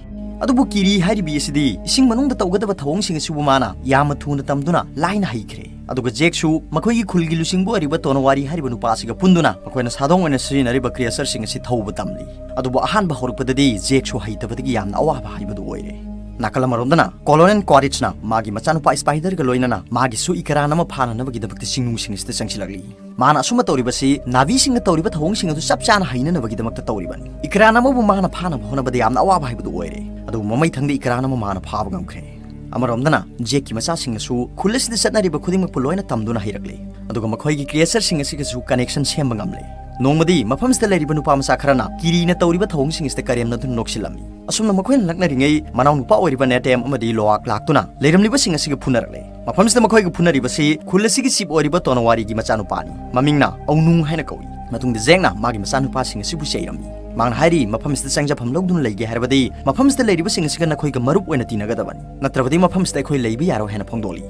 ꯑꯗꯨꯕꯨ ꯀꯤꯔꯤ ꯍꯥꯏꯔꯤꯕꯤ ꯑꯁꯤꯗꯤ ꯏꯁꯤꯡ ꯃꯅꯨꯡꯗ ꯇꯧꯒꯗꯕ ꯊꯧꯑꯣꯡꯁꯤꯡ ꯑꯁꯤꯕꯨ ꯃꯥꯅ ꯌꯥꯝꯅ ꯊꯨꯅ ꯇꯝꯗꯨꯅ ꯂꯥꯏꯅ ꯍꯩꯈ꯭ꯔꯦ꯫ ꯑꯗꯨꯒ ꯖꯦꯛꯁꯨ ꯃꯈꯣꯏꯒꯤ ꯈꯨꯜꯒꯤ ꯂꯨꯆꯤꯡꯕ ꯑꯣꯏꯔꯤꯕ ꯇꯣꯅꯋꯥꯔꯤ ꯍꯥꯏꯔꯤꯕ ꯅꯨꯄꯥ ꯑꯁꯤꯒ ꯄꯨꯟꯗꯨꯅ ꯃꯈꯣꯏꯅ ꯁꯥꯗꯣꯡ ꯑꯣꯏꯅ ꯁꯤꯖꯤꯟꯅꯔꯤꯕ creatureꯁꯤꯡ ꯑꯁꯤ ꯊꯧꯕ ꯇꯝꯂꯤ꯫ ꯑꯗꯨꯕꯨ ꯑꯍꯥꯟꯕ ꯍꯧꯔꯛꯄꯗꯗꯤ ꯖꯦꯛꯁꯨ ꯍꯩꯇꯕꯗꯒꯤ ꯌꯥꯝꯅ ꯑꯋꯥꯕ ꯍꯥꯏꯕꯗꯨ ꯑꯣꯏꯔꯦ꯫ ꯅꯥꯀꯜ ꯑꯃꯔꯣꯝꯗꯅ Colonel Quaritchꯅ ꯃꯥꯒꯤ ꯃꯆꯥꯅꯨꯄꯥ Spiderꯒ ꯂꯣꯏꯅꯅ ꯃꯥꯒꯤꯁꯨ ꯏꯀꯔꯥꯟ ꯑꯃ ꯐꯥꯅꯅꯕꯒꯤꯗꯃꯛꯇ ꯆꯤꯡꯅꯨꯡꯁꯤꯡ ꯑꯁꯤꯗ ꯆꯪꯁꯤꯜꯂꯛꯂꯤ꯫ ꯃꯥꯅ ꯑꯁꯨꯝꯅ ꯇꯧꯔꯤꯕꯁꯤ ꯅꯥꯚꯤꯁꯤꯡꯅ ꯇꯧꯔꯤꯕ ꯊꯧꯑꯣꯡꯁꯤꯡ ꯑꯗꯨ ꯆꯞ ꯆꯥꯅ ꯍꯩꯅꯅꯕꯒꯤꯗꯃꯛꯇ ꯇꯧꯔꯤꯕꯅꯤ꯫ ꯏꯀꯔꯥꯟ ꯑꯃꯕꯨ ꯃꯥꯅ ꯐꯥꯅꯕ ꯍꯣꯠꯅꯕꯗ ꯌꯥꯝꯅ ꯑꯋꯥꯕ ꯍꯥꯏꯕꯗꯨ ꯑꯣꯏꯔꯦ꯫ ꯑꯗꯨꯕꯨ ꯃꯃꯩ ꯊꯪꯗ ꯏꯀꯔꯥꯟ ꯑꯃ ꯃꯥꯅ ꯐꯥꯕ ꯉꯝꯈ꯭ꯔꯦ꯫ ꯑꯃꯔꯣꯝꯗꯅ ꯖꯦꯛꯀꯤ ꯃꯆꯥꯁꯤꯡꯅꯁꯨ ꯈꯨꯜ ꯑꯁꯤꯗ ꯆꯠꯅꯔꯤꯕ ꯈꯨꯗꯤꯡꯃꯛꯄꯨ ꯂꯣꯏꯅ ꯇꯝꯗꯨꯅ ꯍꯩꯔꯛꯂꯦ꯫ ꯑꯗꯨꯒ ꯃꯈꯣꯏꯒꯤ creatureꯁꯤꯡ ꯑꯁꯤꯒꯁꯨ connection ꯁꯦꯝꯕ ꯉꯝꯂꯦ꯫ ꯅꯣꯡꯃꯗꯤ ꯃꯐꯝꯁꯤꯗ ꯂꯩꯔꯤꯕ ꯅꯨꯄꯥ ꯃꯆꯥ ꯈꯔꯅ ꯀꯤꯔꯤꯅ ꯇꯧꯔꯤꯕ ꯊꯧꯑꯣꯡꯁꯤꯡ ꯑꯁꯤꯗ ꯀꯔꯦꯝꯅꯗꯨꯅ ꯅꯣꯛꯁꯤꯜꯂꯝꯃꯤ꯫ ꯑꯁꯨꯝꯅ ꯃꯈꯣꯏꯅ ꯅꯛꯅꯔꯤꯉꯩ ꯃꯅꯥꯎꯅꯨꯄꯥ ꯑꯣꯏꯔꯤꯕ ꯅꯦꯇꯦꯝ ꯑꯃꯗꯤ ꯂꯣꯋꯥꯛ ꯂꯥꯛꯇꯨꯅ ꯂꯩꯔꯝꯂꯤꯕꯁꯤꯡ ꯑꯁꯤꯒ ꯐꯨꯅꯔꯛꯂꯦ꯫ ꯃꯐꯝꯁꯤꯗ ꯃꯈꯣꯏꯒ ꯐꯨꯅꯔꯤꯕꯁꯤ ꯈꯨꯜ ꯑꯁꯤꯒꯤ chief ꯑꯣꯏꯔꯤꯕ ꯇꯣꯅꯋꯥꯔꯤꯒꯤ ꯃꯆꯥꯅꯨꯄꯥꯅꯤ꯫ ꯃꯃꯤꯡꯅ ꯑꯧꯅꯨꯡ ꯍꯥꯏꯅ ꯀꯧꯏ꯫ ꯃꯇꯨꯡꯗ ꯖꯦꯛꯅ ꯃꯥꯒꯤ ꯃꯆꯥꯅꯨꯄꯥꯁꯤꯡ ꯑꯁꯤꯕꯨ ꯆꯩꯔꯝꯃꯤ꯫ ꯃꯥꯅ ꯍꯥꯏꯔꯤ, "ꯃꯐꯝꯁꯤꯗ ꯆꯪꯖꯐꯝ ꯂꯧꯗꯨꯅ ꯂꯩꯒꯦ ꯍꯥꯏꯔꯕꯗꯤ ꯃꯐꯝꯁꯤꯗ ꯂꯩꯔꯤꯕꯁꯤꯡ ꯑꯁꯤꯒ ꯅꯈꯣꯏꯒ ꯃꯔꯨꯞ ꯑꯣꯏꯅ ꯇꯤꯟꯅꯒꯗꯕꯅꯤ, ꯅꯠꯇ꯭ꯔꯕꯗꯤ ꯃꯐꯝꯁꯤꯗ ꯑꯩꯈꯣꯏ ꯂꯩꯕ ꯌꯥꯔꯣꯏ" ꯍꯥꯏꯅ ꯐꯣꯡꯗꯣꯛꯂꯤ꯫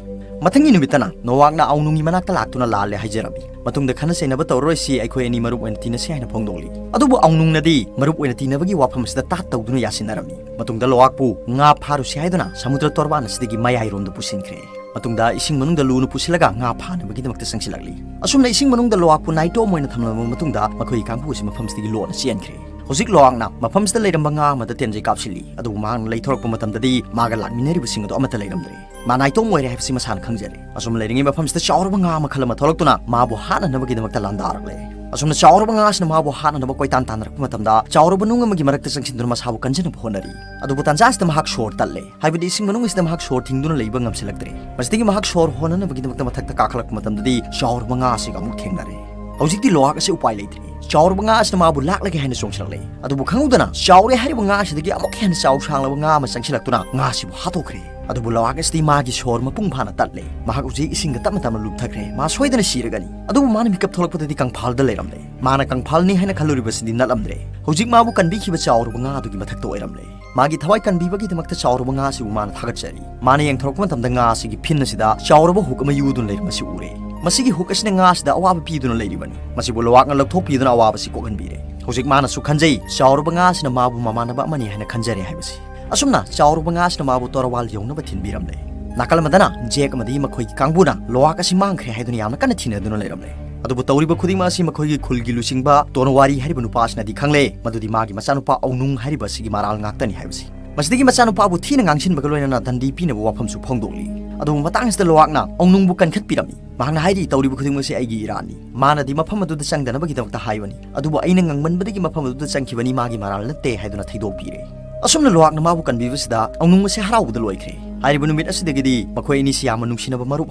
ꯃꯊꯪꯒꯤ ꯅꯨꯃꯤꯠꯇꯅ ꯅꯣꯋꯥꯛꯅ ꯑꯧꯅꯨꯡꯒꯤ ꯃꯅꯥꯛꯇ ꯂꯥꯛꯇꯨꯅ ꯂꯥꯜꯂꯦ ꯍꯥꯏꯖꯔꯝꯃꯤ꯫ ꯃꯇꯨꯡꯗ ꯈꯟꯅ ꯆꯩꯅꯕ ꯇꯧꯔꯔꯣꯏꯁꯤ, ꯑꯩꯈꯣꯏ ꯑꯅꯤ ꯃꯔꯨꯞ ꯑꯣꯏꯅ ꯇꯤꯟꯅꯁꯤ ꯍꯥꯏꯅ ꯐꯣꯡꯗꯣꯛꯂꯤ꯫ ꯑꯗꯨꯕꯨ ꯑꯧꯅꯨꯡꯅꯗꯤ ꯃꯔꯨꯞ ꯑꯣꯏꯅ ꯇꯤꯟꯅꯕꯒꯤ ꯋꯥꯐꯝ ꯑꯁꯤꯗ ꯇꯥꯠ ꯇꯧꯗꯨꯅ ꯌꯥꯁꯤꯟꯅꯔꯝꯃꯤ꯫ ꯃꯇꯨꯡꯗ ꯂꯣꯋꯥꯛꯄꯨ ꯉꯥ ꯐꯥꯔꯨꯁꯤ ꯍꯥꯏꯗꯨꯅ ꯁꯃꯨꯗ꯭ꯔ ꯇꯣꯔꯕꯥꯟ ꯑꯁꯤꯗꯒꯤ ꯃꯌꯥꯏꯔꯣꯝꯗ ꯄꯨꯁꯤꯟꯈ꯭ꯔꯦ꯫ ꯃꯇꯨꯡꯗ ꯏꯁꯤꯡ ꯃꯅꯨꯡꯗ ꯂꯨꯅ ꯄꯨꯁꯤꯜꯂꯒ ꯉꯥ ꯐꯥꯅꯕꯒꯤꯗꯃꯛꯇ ꯆꯪꯁꯤꯜꯂꯛꯂꯤ꯫ ꯑꯁꯨꯝꯅ ꯏꯁꯤꯡ ꯃꯅꯨꯡꯗ ꯂꯣꯋꯥꯛꯄꯨ ꯅꯥꯏꯇꯣꯝ ꯑꯣꯏꯅ ꯊꯝꯂꯕ ꯃꯇꯨꯡꯗ ꯃꯈꯣꯏꯒꯤ ꯀꯥꯡꯕꯨ ꯑꯁꯤ ꯃꯐꯝꯁꯤꯗꯒꯤ ꯂꯣꯟꯅ ꯆꯦꯟꯈ꯭ꯔꯦ꯫ ꯍꯧꯖꯤꯛ ꯂꯣꯋꯥꯛꯅ ꯃꯐꯝꯁꯤꯗ ꯂꯩꯔꯝꯕ ꯉꯥ ꯑꯃꯗ ꯇꯦꯟꯖꯩ ꯀꯥꯞꯁꯤꯜꯂꯤ, ꯑꯗꯨꯕꯨ ꯃꯍꯥꯛꯅ ꯂꯩꯊꯣꯔꯛꯄ ꯃꯇꯝꯗꯗꯤ ꯃꯥꯒ ꯂꯥꯛꯃꯤꯟꯅꯔꯤꯕꯁꯤꯡ ꯑꯗꯨ ꯑꯃꯠꯇ ꯂꯩꯔꯝꯗ꯭ꯔꯦ꯫ ꯃꯥ ꯅꯥꯏꯇꯣꯝ ꯑꯣꯏꯔꯦ ꯍꯥꯏꯕꯁꯤ ꯃꯁꯥꯅ ꯈꯪꯖꯔꯦ꯫ ꯑꯁꯨꯝ ꯂꯩꯔꯤꯉꯩ ꯃꯐꯝꯁꯤꯗ ꯆꯥꯎꯔꯕ ꯉꯥ ꯃꯈꯜ ꯑꯃ ꯊꯣꯛꯂꯛꯇꯨꯅ ꯃꯥꯕꯨ ꯍꯥꯠꯅꯅꯕꯒꯤꯗꯃꯛꯇ ꯂꯥꯟꯗꯥꯔꯛꯂꯦ꯫ ꯑꯁꯨꯝꯅ ꯆꯥꯎꯔꯕ ꯉꯥ ꯑꯁꯤꯅ ꯃꯥꯕꯨ ꯍꯥꯠꯅꯅꯕ ꯀꯣꯏꯇꯥꯟ ꯇꯥꯟꯅꯔꯛꯄ ꯃꯇꯝꯗ ꯆꯥꯎꯔꯕ ꯅꯨꯡ ꯑꯃꯒꯤ ꯃꯔꯛꯇ ꯆꯪꯁꯤꯟꯗꯨꯅ ꯃꯁꯥꯕꯨ ꯀꯟꯖꯅꯕ ꯍꯣꯠꯅꯔꯤ꯫ ꯑꯗꯨꯕꯨ ꯇꯥꯟꯖꯥ ꯑꯁꯤꯗ ꯃꯍꯥꯛ ꯁꯣꯔ ꯇꯠꯂꯦ, ꯍꯥꯏꯕꯗꯤ ꯏꯁꯤꯡ ꯃꯅꯨꯡ ꯑꯁꯤꯗ ꯃꯍꯥꯛ ꯁꯣꯔ ꯊꯤꯡꯗꯨꯅ ꯂꯩꯕ ꯉꯝꯁꯤꯜꯂꯛꯇ꯭ꯔꯦ꯫ ꯃꯁꯤꯗꯒꯤ ꯃꯍꯥꯛ ꯁꯣꯔ ꯍꯣꯟꯅꯅꯕꯒꯤꯗꯃꯛꯇ ꯃꯊꯛꯇ ꯀꯥꯈꯠꯂꯛꯄ ꯃꯇꯝꯗꯗꯤ ꯆꯥꯎꯔꯕ ꯉꯥ ꯑꯁꯤꯒ ꯑꯃꯨꯛ ꯊꯦꯡꯅꯔꯦ꯫ ꯍꯧꯖꯤꯛꯇꯤ ꯂꯣꯋꯥꯛ ꯑꯁꯤ ꯎꯄꯥꯏ ꯂꯩꯇ꯭ꯔꯦ꯫ ꯆꯥꯎꯔꯕ ꯉꯥ ꯑꯁꯤꯅ ꯃꯥꯕꯨ ꯂꯥꯛꯂꯒꯦ ꯍꯥꯏꯅ ꯆꯣꯡꯁꯤꯜꯂꯛꯂꯦ꯫ ꯑꯗꯨꯕꯨ ꯈꯪꯍꯧꯗꯅ ꯆꯥꯎꯔꯦ ꯍꯥꯏꯔꯤꯕ ꯉꯥ ꯑꯁꯤꯗꯒꯤ ꯑꯃꯨꯛ ꯍꯦꯟꯅ ꯆꯥꯎ ꯁꯥꯡꯂꯕ ꯉꯥ ꯑꯃ ꯆꯪꯁꯤꯜꯂꯛꯇꯨꯅ ꯉꯥ ꯑꯁꯤꯕꯨ ꯍꯥꯠꯇꯣꯛꯈ꯭ꯔꯦ꯫ ꯑꯗꯨꯕꯨ ꯂꯣꯋꯥꯛ ꯑꯁꯤꯗꯤ ꯃꯥꯒꯤ ꯁꯣꯔ ꯃꯄꯨꯡ ꯐꯥꯅ ꯇꯠꯂꯦ꯫ ꯃꯍꯥꯛ ꯍꯧꯖꯤꯛ ꯏꯁꯤꯡꯗ ꯇꯞꯅ ꯇꯞꯅ ꯂꯨꯞꯊꯈ꯭ꯔꯦ꯫ ꯃꯥ ꯁꯣꯏꯗꯅ ꯁꯤꯔꯒꯅꯤ꯫ ꯑꯗꯨꯕꯨ ꯃꯥꯅ ꯃꯤꯀꯞ ꯊꯣꯛꯂꯛꯄꯗꯗꯤ ꯀꯪꯐꯥꯜꯗ ꯂꯩꯔꯝꯂꯦ꯫ ꯃꯥꯅ ꯀꯪꯐꯥꯜꯅꯤ ꯍꯥꯏꯅ ꯈꯜꯂꯨꯔꯤꯕꯁꯤꯗꯤ ꯅꯠꯂꯝꯗ꯭ꯔꯦ꯫ ꯍꯧꯖꯤꯛ ꯃꯥꯕꯨ ꯀꯟꯕꯤꯈꯤꯕ ꯆꯥꯎꯔꯕ ꯉꯥ ꯑꯗꯨꯒꯤ ꯃꯊꯛꯇ ꯑꯣꯏꯔꯝꯂꯦ꯫ ꯃꯥꯒꯤ ꯊꯋꯥꯏ ꯀꯟꯕꯤꯕꯒꯤꯗꯃꯛꯇ ꯆꯥꯎꯔꯕ ꯉꯥ ꯑꯁꯤꯕꯨ ꯃꯥꯅ ꯊꯥꯒꯠꯆꯔꯤ꯫ ꯃꯥꯅ ꯌꯦꯡꯊꯣꯔꯛꯄ ꯃꯇꯝꯗ ꯉꯥ ꯑꯁꯤꯒꯤ ꯐꯤꯟ ꯑꯁꯤꯗ ꯆꯥꯎꯔꯕ ꯍꯨꯛ ꯑꯃ ꯌꯨꯗꯨꯅ ꯂꯩꯔꯝꯕꯁꯤ ꯎꯔꯦ꯫ ꯃꯁꯤꯒꯤ ꯍꯨꯛ ꯑꯁꯤꯅ ꯉꯥ ꯑꯁꯤꯗ ꯑꯋꯥꯕ ꯄꯤꯗꯨꯅ ꯂꯩꯔꯤꯕꯅꯤ꯫ ꯃꯁꯤꯕꯨ ꯂꯣꯋꯥꯛꯅ ꯂꯧꯊꯣꯛꯄꯤꯗꯨꯅ ꯑꯋꯥꯕꯁꯤ ꯀꯣꯛꯍꯟꯕꯤꯔꯦ꯫ ꯍꯧꯖꯤꯛ ꯃꯥꯅꯁꯨ ꯈꯟꯖꯩ, ꯆꯥꯎꯔꯕ ꯉꯥ ꯑꯁꯤꯅ ꯃꯥꯕꯨ ꯃꯃꯥꯟꯅꯕ ꯑꯃꯅꯤ ꯍꯥꯏꯅ ꯈꯟꯖꯔꯦ ꯍꯥꯏꯕꯁꯤ꯫ ꯑꯁꯨꯝꯅ ꯆꯥꯎꯔꯕ ꯉꯥ ꯑꯁꯤꯅ ꯃꯥꯕꯨ ꯇꯣꯔꯋꯥꯜ ꯌꯧꯅꯕ ꯊꯤꯟꯕꯤꯔꯝꯂꯦ꯫ ꯅꯥꯀꯜ ꯑꯃꯗꯅ ꯖꯦꯛ ꯑꯃꯗꯤ ꯃꯈꯣꯏꯒꯤ ꯀꯥꯡꯕꯨꯅ ꯂꯣꯋꯥꯛ ꯑꯁꯤ ꯃꯥꯡꯈ꯭ꯔꯦ ꯍꯥꯏꯗꯨꯅ ꯌꯥꯝꯅ ꯀꯟꯅ ꯊꯤꯅꯗꯨꯅ ꯂꯩꯔꯝꯂꯦ꯫ ꯑꯗꯨꯕꯨ ꯇꯧꯔꯤꯕ ꯈꯨꯗꯤꯡꯃꯛ ꯑꯁꯤ ꯃꯈꯣꯏꯒꯤ ꯈꯨꯜꯒꯤ ꯂꯨꯆꯤꯡꯕ ꯇꯣꯅꯋꯥꯔꯤ ꯍꯥꯏꯔꯤꯕ ꯅꯨꯄꯥ ꯑꯁꯤꯅꯗꯤ ꯈꯪꯂꯦ, ꯃꯗꯨꯗꯤ ꯃꯥꯒꯤ ꯃꯆꯥꯅꯨꯄꯥ ꯑꯧꯅꯨꯡ ꯍꯥꯏꯔꯤꯕ ꯑꯁꯤꯒꯤ ꯃꯔꯥꯜ ꯉꯥꯛꯇꯅꯤ ꯍꯥꯏꯕꯁꯤ꯫ ꯃꯁꯤꯗꯒꯤ ꯃꯆꯥꯅꯨꯄꯥꯕꯨ ꯊꯤꯅ ꯉꯥꯡꯁꯤꯟꯕꯒ ꯂꯣꯏꯅꯅ ꯗꯟꯗꯤ ꯄꯤꯅꯕ ꯋꯥꯐꯝꯁꯨ ꯐꯣꯡꯗꯣꯛꯂꯤ꯫ ꯑꯗꯨꯕꯨ ꯃꯇꯥꯡ ꯑꯁꯤꯗ ꯂꯣꯋꯥꯛꯅ ꯑꯧꯅꯨꯡꯕꯨ ꯀꯟꯈꯠꯄꯤꯔꯝꯃꯤ꯫ ꯃꯍꯥꯛꯅ ꯍꯥꯏꯔꯤ, "ꯇꯧꯔꯤꯕ ꯈꯨꯗꯤꯡꯃꯛꯁꯤ ꯑꯩꯒꯤ ꯏꯔꯥꯟꯅꯤ꯫ ꯃꯥꯅꯗꯤ ꯃꯐꯝ ꯑꯗꯨꯗ ꯆꯪꯗꯅꯕꯒꯤꯗꯃꯛꯇ ꯍꯥꯏꯕꯅꯤ, ꯑꯗꯨꯕꯨ ꯑꯩꯅ ꯉꯥꯡꯃꯟꯕꯗꯒꯤ ꯃꯐꯝ ꯑꯗꯨꯗ ꯆꯪꯈꯤꯕꯅꯤ, ꯃꯥꯒꯤ ꯃꯔꯥꯜ ꯅꯠꯇꯦ" ꯍꯥꯏꯗꯨꯅ ꯊꯩꯗꯣꯛꯄꯤꯔꯦ꯫ ꯑꯁꯨꯝꯅ ꯂꯣꯋꯥꯛꯅ ꯃꯥꯕꯨ ꯀꯟꯕꯤꯕꯁꯤꯗ ꯑꯧꯅꯨꯡ ꯑꯁꯤ ꯍꯔꯥꯎꯕꯗ ꯂꯣꯏꯈ꯭ꯔꯦ꯫ ꯍꯥꯏꯔꯤꯕ ꯅꯨꯃꯤꯠ ꯑꯁꯤꯗꯒꯤꯗꯤ ꯃꯈꯣꯏ ꯑꯅꯤꯁꯤ ꯌꯥꯝꯅ ꯅꯨꯡꯁꯤꯅꯕ ꯃꯔꯨꯞ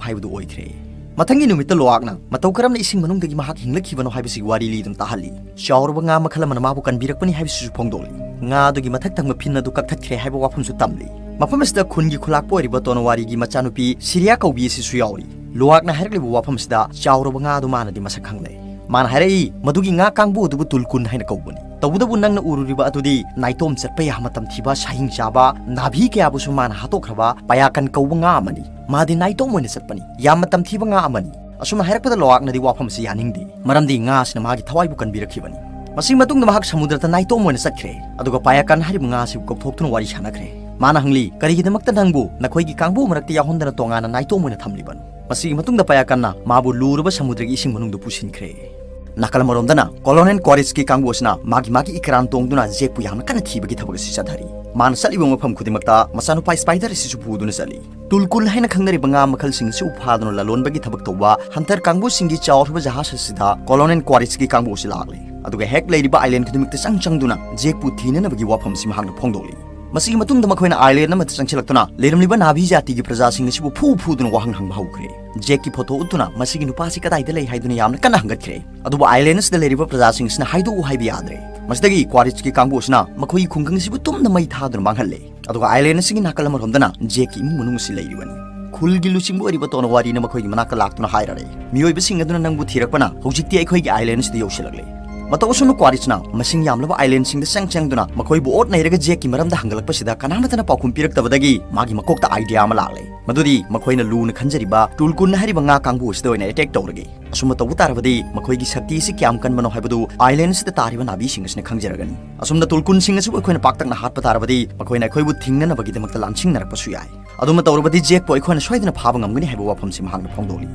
ꯍꯥꯏꯕꯗꯨ ꯑꯣꯏꯈ꯭ꯔꯦ꯫ ꯃꯊꯪꯒꯤ ꯅꯨꯃꯤꯠꯇ ꯂꯣꯋꯥꯛꯅ ꯃꯇꯧ ꯀꯔꯝꯅ ꯏꯁꯤꯡ ꯃꯅꯨꯡꯗꯒꯤ ꯃꯍꯥꯛ ꯍꯤꯡꯂꯛꯈꯤꯕꯅꯣ ꯍꯥꯏꯕꯁꯤꯒꯤ ꯋꯥꯔꯤ ꯂꯤꯗꯨꯅ ꯇꯥꯍꯜꯂꯤ꯫ ꯆꯥꯎꯔꯕ ꯉꯥ ꯃꯈꯜ ꯑꯃꯅ ꯃꯥꯕꯨ ꯀꯟꯕꯤꯔꯛꯄꯅꯤ ꯍꯥꯏꯕꯁꯤꯁꯨ ꯐꯣꯡꯗꯣꯛꯂꯤ꯫ ꯉꯥ ꯑꯗꯨꯒꯤ ꯃꯊꯛ ꯊꯪꯕ ꯐꯤꯟ ꯑꯗꯨ ꯀꯛꯊꯠꯈ꯭ꯔꯦ ꯍꯥꯏꯕ ꯋꯥꯐꯝꯁꯨ ꯇꯝꯂꯤ꯫ ꯃꯐꯝ ꯑꯁꯤꯗ ꯈꯨꯟꯒꯤ ꯈꯨꯂꯥꯛꯄ ꯑꯣꯏꯔꯤꯕ ꯇꯣꯅꯋꯥꯔꯤꯒꯤ ꯃꯆꯥꯅꯨꯄꯤ ꯁꯤꯔꯤꯌꯥ ꯀꯧꯕꯤ ꯑꯁꯤꯁꯨ ꯌꯥꯎꯔꯤ꯫ ꯂꯣꯋꯥꯛꯅ ꯍꯥꯏꯔꯛꯂꯤꯕ ꯋꯥꯐꯝ ꯑꯁꯤꯗ ꯆꯥꯎꯔꯕ ꯉꯥ ꯑꯗꯨ ꯃꯥꯅꯗꯤ ꯃꯁꯛ ꯈꯪꯂꯦ꯫ ꯃꯥꯅ ꯍꯥꯏꯔꯛꯏ, "ꯃꯗꯨꯒꯤ ꯉꯥ ꯀꯥꯡꯕꯨ ꯑꯗꯨꯕꯨ ꯇꯨꯜꯀꯨꯟ ꯍꯥꯏꯅ ꯀꯧꯕꯅꯤ꯫ ꯇꯧꯕꯇꯕꯨ ꯅꯪꯅ ꯎꯔꯨꯔꯤꯕ ꯑꯗꯨꯗꯤ ꯅꯥꯏꯇꯣꯝ ꯆꯠꯄ ꯌꯥꯝꯅ ꯇꯝꯊꯤꯕ, ꯁꯥꯍꯤꯡ ꯆꯥꯕ, ꯅꯥꯚꯤ ꯀꯌꯥꯕꯨꯁꯨ ꯃꯥꯅ ꯍꯥꯠꯇꯣꯛꯈ꯭ꯔꯕ ꯄꯌꯥꯀꯟ ꯀꯧꯕ ꯉꯥ ꯑꯃꯅꯤ꯫ ꯃꯥꯗꯤ ꯅꯥꯏꯇꯣꯝ ꯑꯣꯏꯅ ꯆꯠꯄꯅꯤ꯫ ꯌꯥꯝꯅ ꯇꯝꯊꯤꯕ ꯉꯥ ꯑꯃꯅꯤ꯫" ꯑꯁꯨꯝꯅ ꯍꯥꯏꯔꯛꯄꯗ ꯂꯣꯋꯥꯛꯅꯗꯤ ꯋꯥꯐꯝ ꯑꯁꯤ ꯌꯥꯅꯤꯡꯗꯦ, ꯃꯔꯝꯗꯤ ꯉꯥ ꯑꯁꯤꯅ ꯃꯥꯒꯤ ꯊꯋꯥꯏꯕꯨ ꯀꯟꯕꯤꯔꯛꯈꯤꯕꯅꯤ꯫ ꯃꯁꯤꯒꯤ ꯃꯇꯨꯡꯗ ꯃꯍꯥꯛ ꯁꯃꯨꯗ꯭ꯔꯗ ꯅꯥꯏꯇꯣꯝ ꯑꯣꯏꯅ ꯆꯠꯈ꯭ꯔꯦ, ꯑꯗꯨꯒ ꯄꯌꯥꯀꯟ ꯍꯥꯏꯔꯤꯕ ꯉꯥ ꯑꯁꯤꯕꯨ ꯀꯧꯊꯣꯛꯇꯨꯅ ꯋꯥꯔꯤ ꯁꯥꯟꯅꯈ꯭ꯔꯦ꯫ ꯃꯥꯅ ꯍꯪꯂꯤ, "ꯀꯔꯤꯒꯤꯗꯃꯛꯇ ꯅꯪꯕꯨ ꯅꯈꯣꯏꯒꯤ ꯀꯥꯡꯕꯨ ꯃꯔꯛꯇ ꯌꯥꯎꯍꯟꯗꯅ ꯇꯣꯉꯥꯟꯅ ꯅꯥꯏꯇꯣꯝ ꯑꯣꯏꯅ ꯊꯝꯂꯤꯕꯅꯣ?" ꯃꯁꯤꯒꯤ ꯃꯇꯨꯡꯗ ꯄꯌꯥꯀꯟꯅ ꯃꯥꯕꯨ ꯂꯨꯔꯕ ꯁꯃꯨꯗ꯭ꯔꯒꯤ ꯏꯁꯤꯡ ꯃꯅꯨꯡꯗ ꯄꯨꯁꯤꯟꯈ꯭ꯔꯦ꯫ ꯅꯥꯀꯜ ꯑꯃꯔꯣꯝꯗꯅ ꯀꯣꯂꯣꯅꯦꯜ ꯀ꯭ꯋꯥꯔꯤꯁꯀꯤ ꯀꯥꯡꯕꯨ ꯑꯁꯤꯅ ꯃꯥꯒꯤ ꯃꯥꯒꯤ ꯏꯀꯔꯥꯟ ꯇꯣꯡꯗꯨꯅ ꯖꯦꯛꯄꯨ ꯌꯥꯝꯅ ꯀꯟꯅ ꯊꯤꯕꯒꯤ ꯊꯕꯛ ꯑꯁꯤ ꯆꯠꯊꯔꯤ꯫ ꯃꯥꯅ ꯆꯠꯂꯤꯕ ꯃꯐꯝ ꯈꯨꯗꯤꯡꯃꯛꯇ ꯃꯆꯥꯅꯨꯄꯥ ꯁ꯭ꯄꯥꯏꯗꯔ ꯑꯁꯤꯁꯨ ꯄꯨꯗꯨꯅ ꯆꯠꯂꯤ꯫ ꯇꯨꯜꯀꯨꯟ ꯍꯥꯏꯅ ꯈꯪꯅꯔꯤꯕ ꯉꯥ ꯃꯈꯜꯁꯤꯡ ꯑꯁꯤꯕꯨ ꯐꯥꯗꯨꯅ ꯂꯂꯣꯟꯕꯒꯤ ꯊꯕꯛ ꯇꯧꯕ ꯍꯟꯇꯔ ꯀꯥꯡꯕꯨꯁꯤꯡꯒꯤ ꯆꯥꯎꯔꯕ ꯖꯍꯥꯖ ꯑꯁꯤꯗ ꯀꯣꯂꯣꯅꯦꯜ ꯀ꯭ꯋꯥꯔꯤꯁꯀꯤ ꯀꯥꯡꯕꯨ ꯑꯁꯤ ꯂꯥꯛꯂꯤ꯫ ꯑꯗꯨꯒ ꯍꯦꯛ ꯂꯩꯔꯤꯕ ꯑꯥꯏꯂꯦꯟ ꯈꯨꯗꯤꯡꯃꯛꯇ ꯆꯪ ꯆꯪꯗꯨꯅ ꯖꯦꯛꯄꯨ ꯊꯤꯅꯅꯕꯒꯤ ꯋꯥꯐꯝ ꯑꯁꯤ ꯃꯍꯥꯛꯅ ꯐꯣꯡꯗꯣꯛꯂꯤ꯫ ꯃꯁꯤꯒꯤ ꯃꯇꯨꯡꯗ ꯃꯈꯣꯏꯅ ꯑꯥꯏꯂꯦꯟ ꯑꯃꯗ ꯆꯪꯁꯤꯜꯂꯛꯇꯨꯅ ꯂꯩꯔꯝꯂꯤꯕ ꯅꯥꯚꯤ ꯖꯥꯇꯤꯒꯤ ꯄ꯭ꯔꯖꯥꯁꯤꯡ ꯑꯁꯤꯕꯨ ꯐꯨ ꯐꯨꯗꯨꯅ ꯋꯥꯍꯪ ꯍꯪꯕ ꯍꯧꯈ꯭ꯔꯦ꯫ ꯖꯦꯛꯀꯤ ꯐꯣꯇꯣ ꯎꯠꯇꯨꯅ ꯃꯁꯤꯒꯤ ꯅꯨꯄꯥ ꯑꯁꯤ ꯀꯗꯥꯏꯗ ꯂꯩ ꯍꯥꯏꯗꯨꯅ ꯌꯥꯝꯅ ꯀꯟꯅ ꯍꯪꯒꯠꯈ꯭ꯔꯦ꯫ ꯑꯗꯨꯕꯨ ꯑꯥꯏꯂꯦꯟ ꯑꯁꯤꯗ ꯂꯩꯔꯤꯕ ꯄ꯭ꯔꯖꯥꯁꯤꯡ ꯑꯁꯤꯅ ꯍꯥꯏꯗꯣꯛꯎ ꯍꯥꯏꯕ ꯌꯥꯗ꯭ꯔꯦ꯫ ꯃꯁꯤꯗꯒꯤ ꯀ꯭ꯋꯥꯔꯤꯁꯀꯤ ꯀꯥꯡꯕꯨ ꯑꯁꯤꯅ ꯃꯈꯣꯏꯒꯤ ꯈꯨꯡꯒꯪ ꯑꯁꯤꯕꯨ ꯇꯨꯝꯅ ꯃꯩ ꯊꯥꯗꯨꯅ ꯃꯥꯡꯍꯜꯂꯦ꯫ ꯑꯗꯨꯒ ꯑꯥꯏꯂꯦꯟ ꯑꯁꯤꯒꯤ ꯅꯥꯀꯜ ꯑꯃꯔꯣꯝꯗꯅ ꯖꯦꯛꯀꯤ ꯏꯃꯨꯡ ꯃꯅꯨꯡ ꯑꯁꯤ ꯂꯩꯔꯤꯕꯅꯤ꯫ ꯈꯨꯜꯒꯤ ꯂꯨꯆꯤꯡꯕ ꯑꯣꯏꯔꯤꯕ ꯇꯣꯅꯋꯥꯔꯤꯅ ꯃꯈꯣꯏꯒꯤ ꯃꯅꯥꯛꯇ ꯂꯥꯛꯇꯨꯅ ꯍꯥꯏꯔꯔꯦ, "ꯃꯤꯑꯣꯏꯕꯁꯤꯡ ꯑꯗꯨꯅ ꯅꯪꯕꯨ ꯊꯤꯔꯛꯄꯅ ꯍꯧꯖꯤꯛꯇꯤ ꯑꯩꯈꯣꯏꯒꯤ ꯑꯥꯏꯂꯦꯟ ꯑꯁꯤꯗ ꯌꯧꯁꯤꯜꯂꯛꯂꯦ꯫" ꯃꯇꯧ ꯑꯁꯨꯝꯅ ꯀ꯭ꯋꯥꯔꯤꯁꯅ ꯃꯁꯤꯡ ꯌꯥꯝꯂꯕ ꯑꯥꯏꯂꯦꯟꯁꯤꯡꯗ ꯆꯪ ꯆꯪꯗꯨꯅ ꯃꯈꯣꯏꯕꯨ ꯑꯣꯠ ꯅꯩꯔꯒ ꯖꯦꯛꯀꯤ ꯃꯔꯝꯗ ꯍꯪꯒꯠꯂꯛꯄꯁꯤꯗ ꯀꯅꯥꯃꯠꯇꯅ ꯄꯥꯎꯈꯨꯝ ꯄꯤꯔꯛꯇꯕꯗꯒꯤ ꯃꯥꯒꯤ ꯃꯀꯣꯛꯇ ꯑꯥꯏꯗꯤꯌꯥ ꯑꯃ ꯂꯥꯛꯂꯦ꯫ ꯃꯗꯨꯗꯤ ꯃꯈꯣꯏꯅ ꯂꯨꯅ ꯈꯟꯖꯔꯤꯕ ꯇꯨꯜꯀꯨꯟ ꯍꯥꯏꯔꯤꯕ ꯉꯥ ꯀꯥꯡꯕꯨ ꯑꯁꯤꯗ ꯑꯣꯏꯅ ꯑꯦꯇꯦꯛ ꯇꯧꯔꯒꯦ꯫ ꯑꯁꯨꯝꯅ ꯇꯧꯕ ꯇꯥꯔꯕꯗꯤ ꯃꯈꯣꯏꯒꯤ ꯁꯛꯇꯤ ꯑꯁꯤ ꯀꯌꯥꯝ ꯀꯟꯕꯅꯣ ꯍꯥꯏꯕꯗꯨ ꯑꯥꯏꯂꯦꯟ ꯑꯁꯤꯗ ꯇꯥꯔꯤꯕ ꯅꯥꯕꯤꯁꯤꯡ ꯑꯁꯤꯅ ꯈꯪꯖꯔꯒꯅꯤ꯫ ꯑꯁꯨꯝꯅ ꯇꯨꯜꯀꯨꯟꯁꯤꯡ ꯑꯁꯤꯕꯨ ꯑꯩꯈꯣꯏꯅ ꯄꯥꯛꯇꯛꯅ ꯍꯥꯠꯄ ꯇꯥꯔꯕꯗꯤ ꯃꯈꯣꯏꯅ ꯑꯩꯈꯣꯏꯕꯨ ꯊꯤꯡꯅꯅꯕꯒꯤꯗꯃꯛꯇ ꯂꯥꯟꯁꯤꯡꯅꯔꯛꯄꯁꯨ ꯌꯥꯏ꯫ ꯑꯗꯨꯃ ꯇꯧꯔꯕꯗꯤ ꯖꯦꯛꯄꯨ ꯑꯩꯈꯣꯏꯅ ꯁꯣꯏꯗꯅ ꯐꯥꯕ ꯉꯝꯒꯅꯤ ꯍꯥꯏꯕ ꯋꯥꯐꯝꯁꯤ ꯃꯍꯥꯛꯅ ꯐꯣꯡꯗꯣꯛꯂꯤ꯫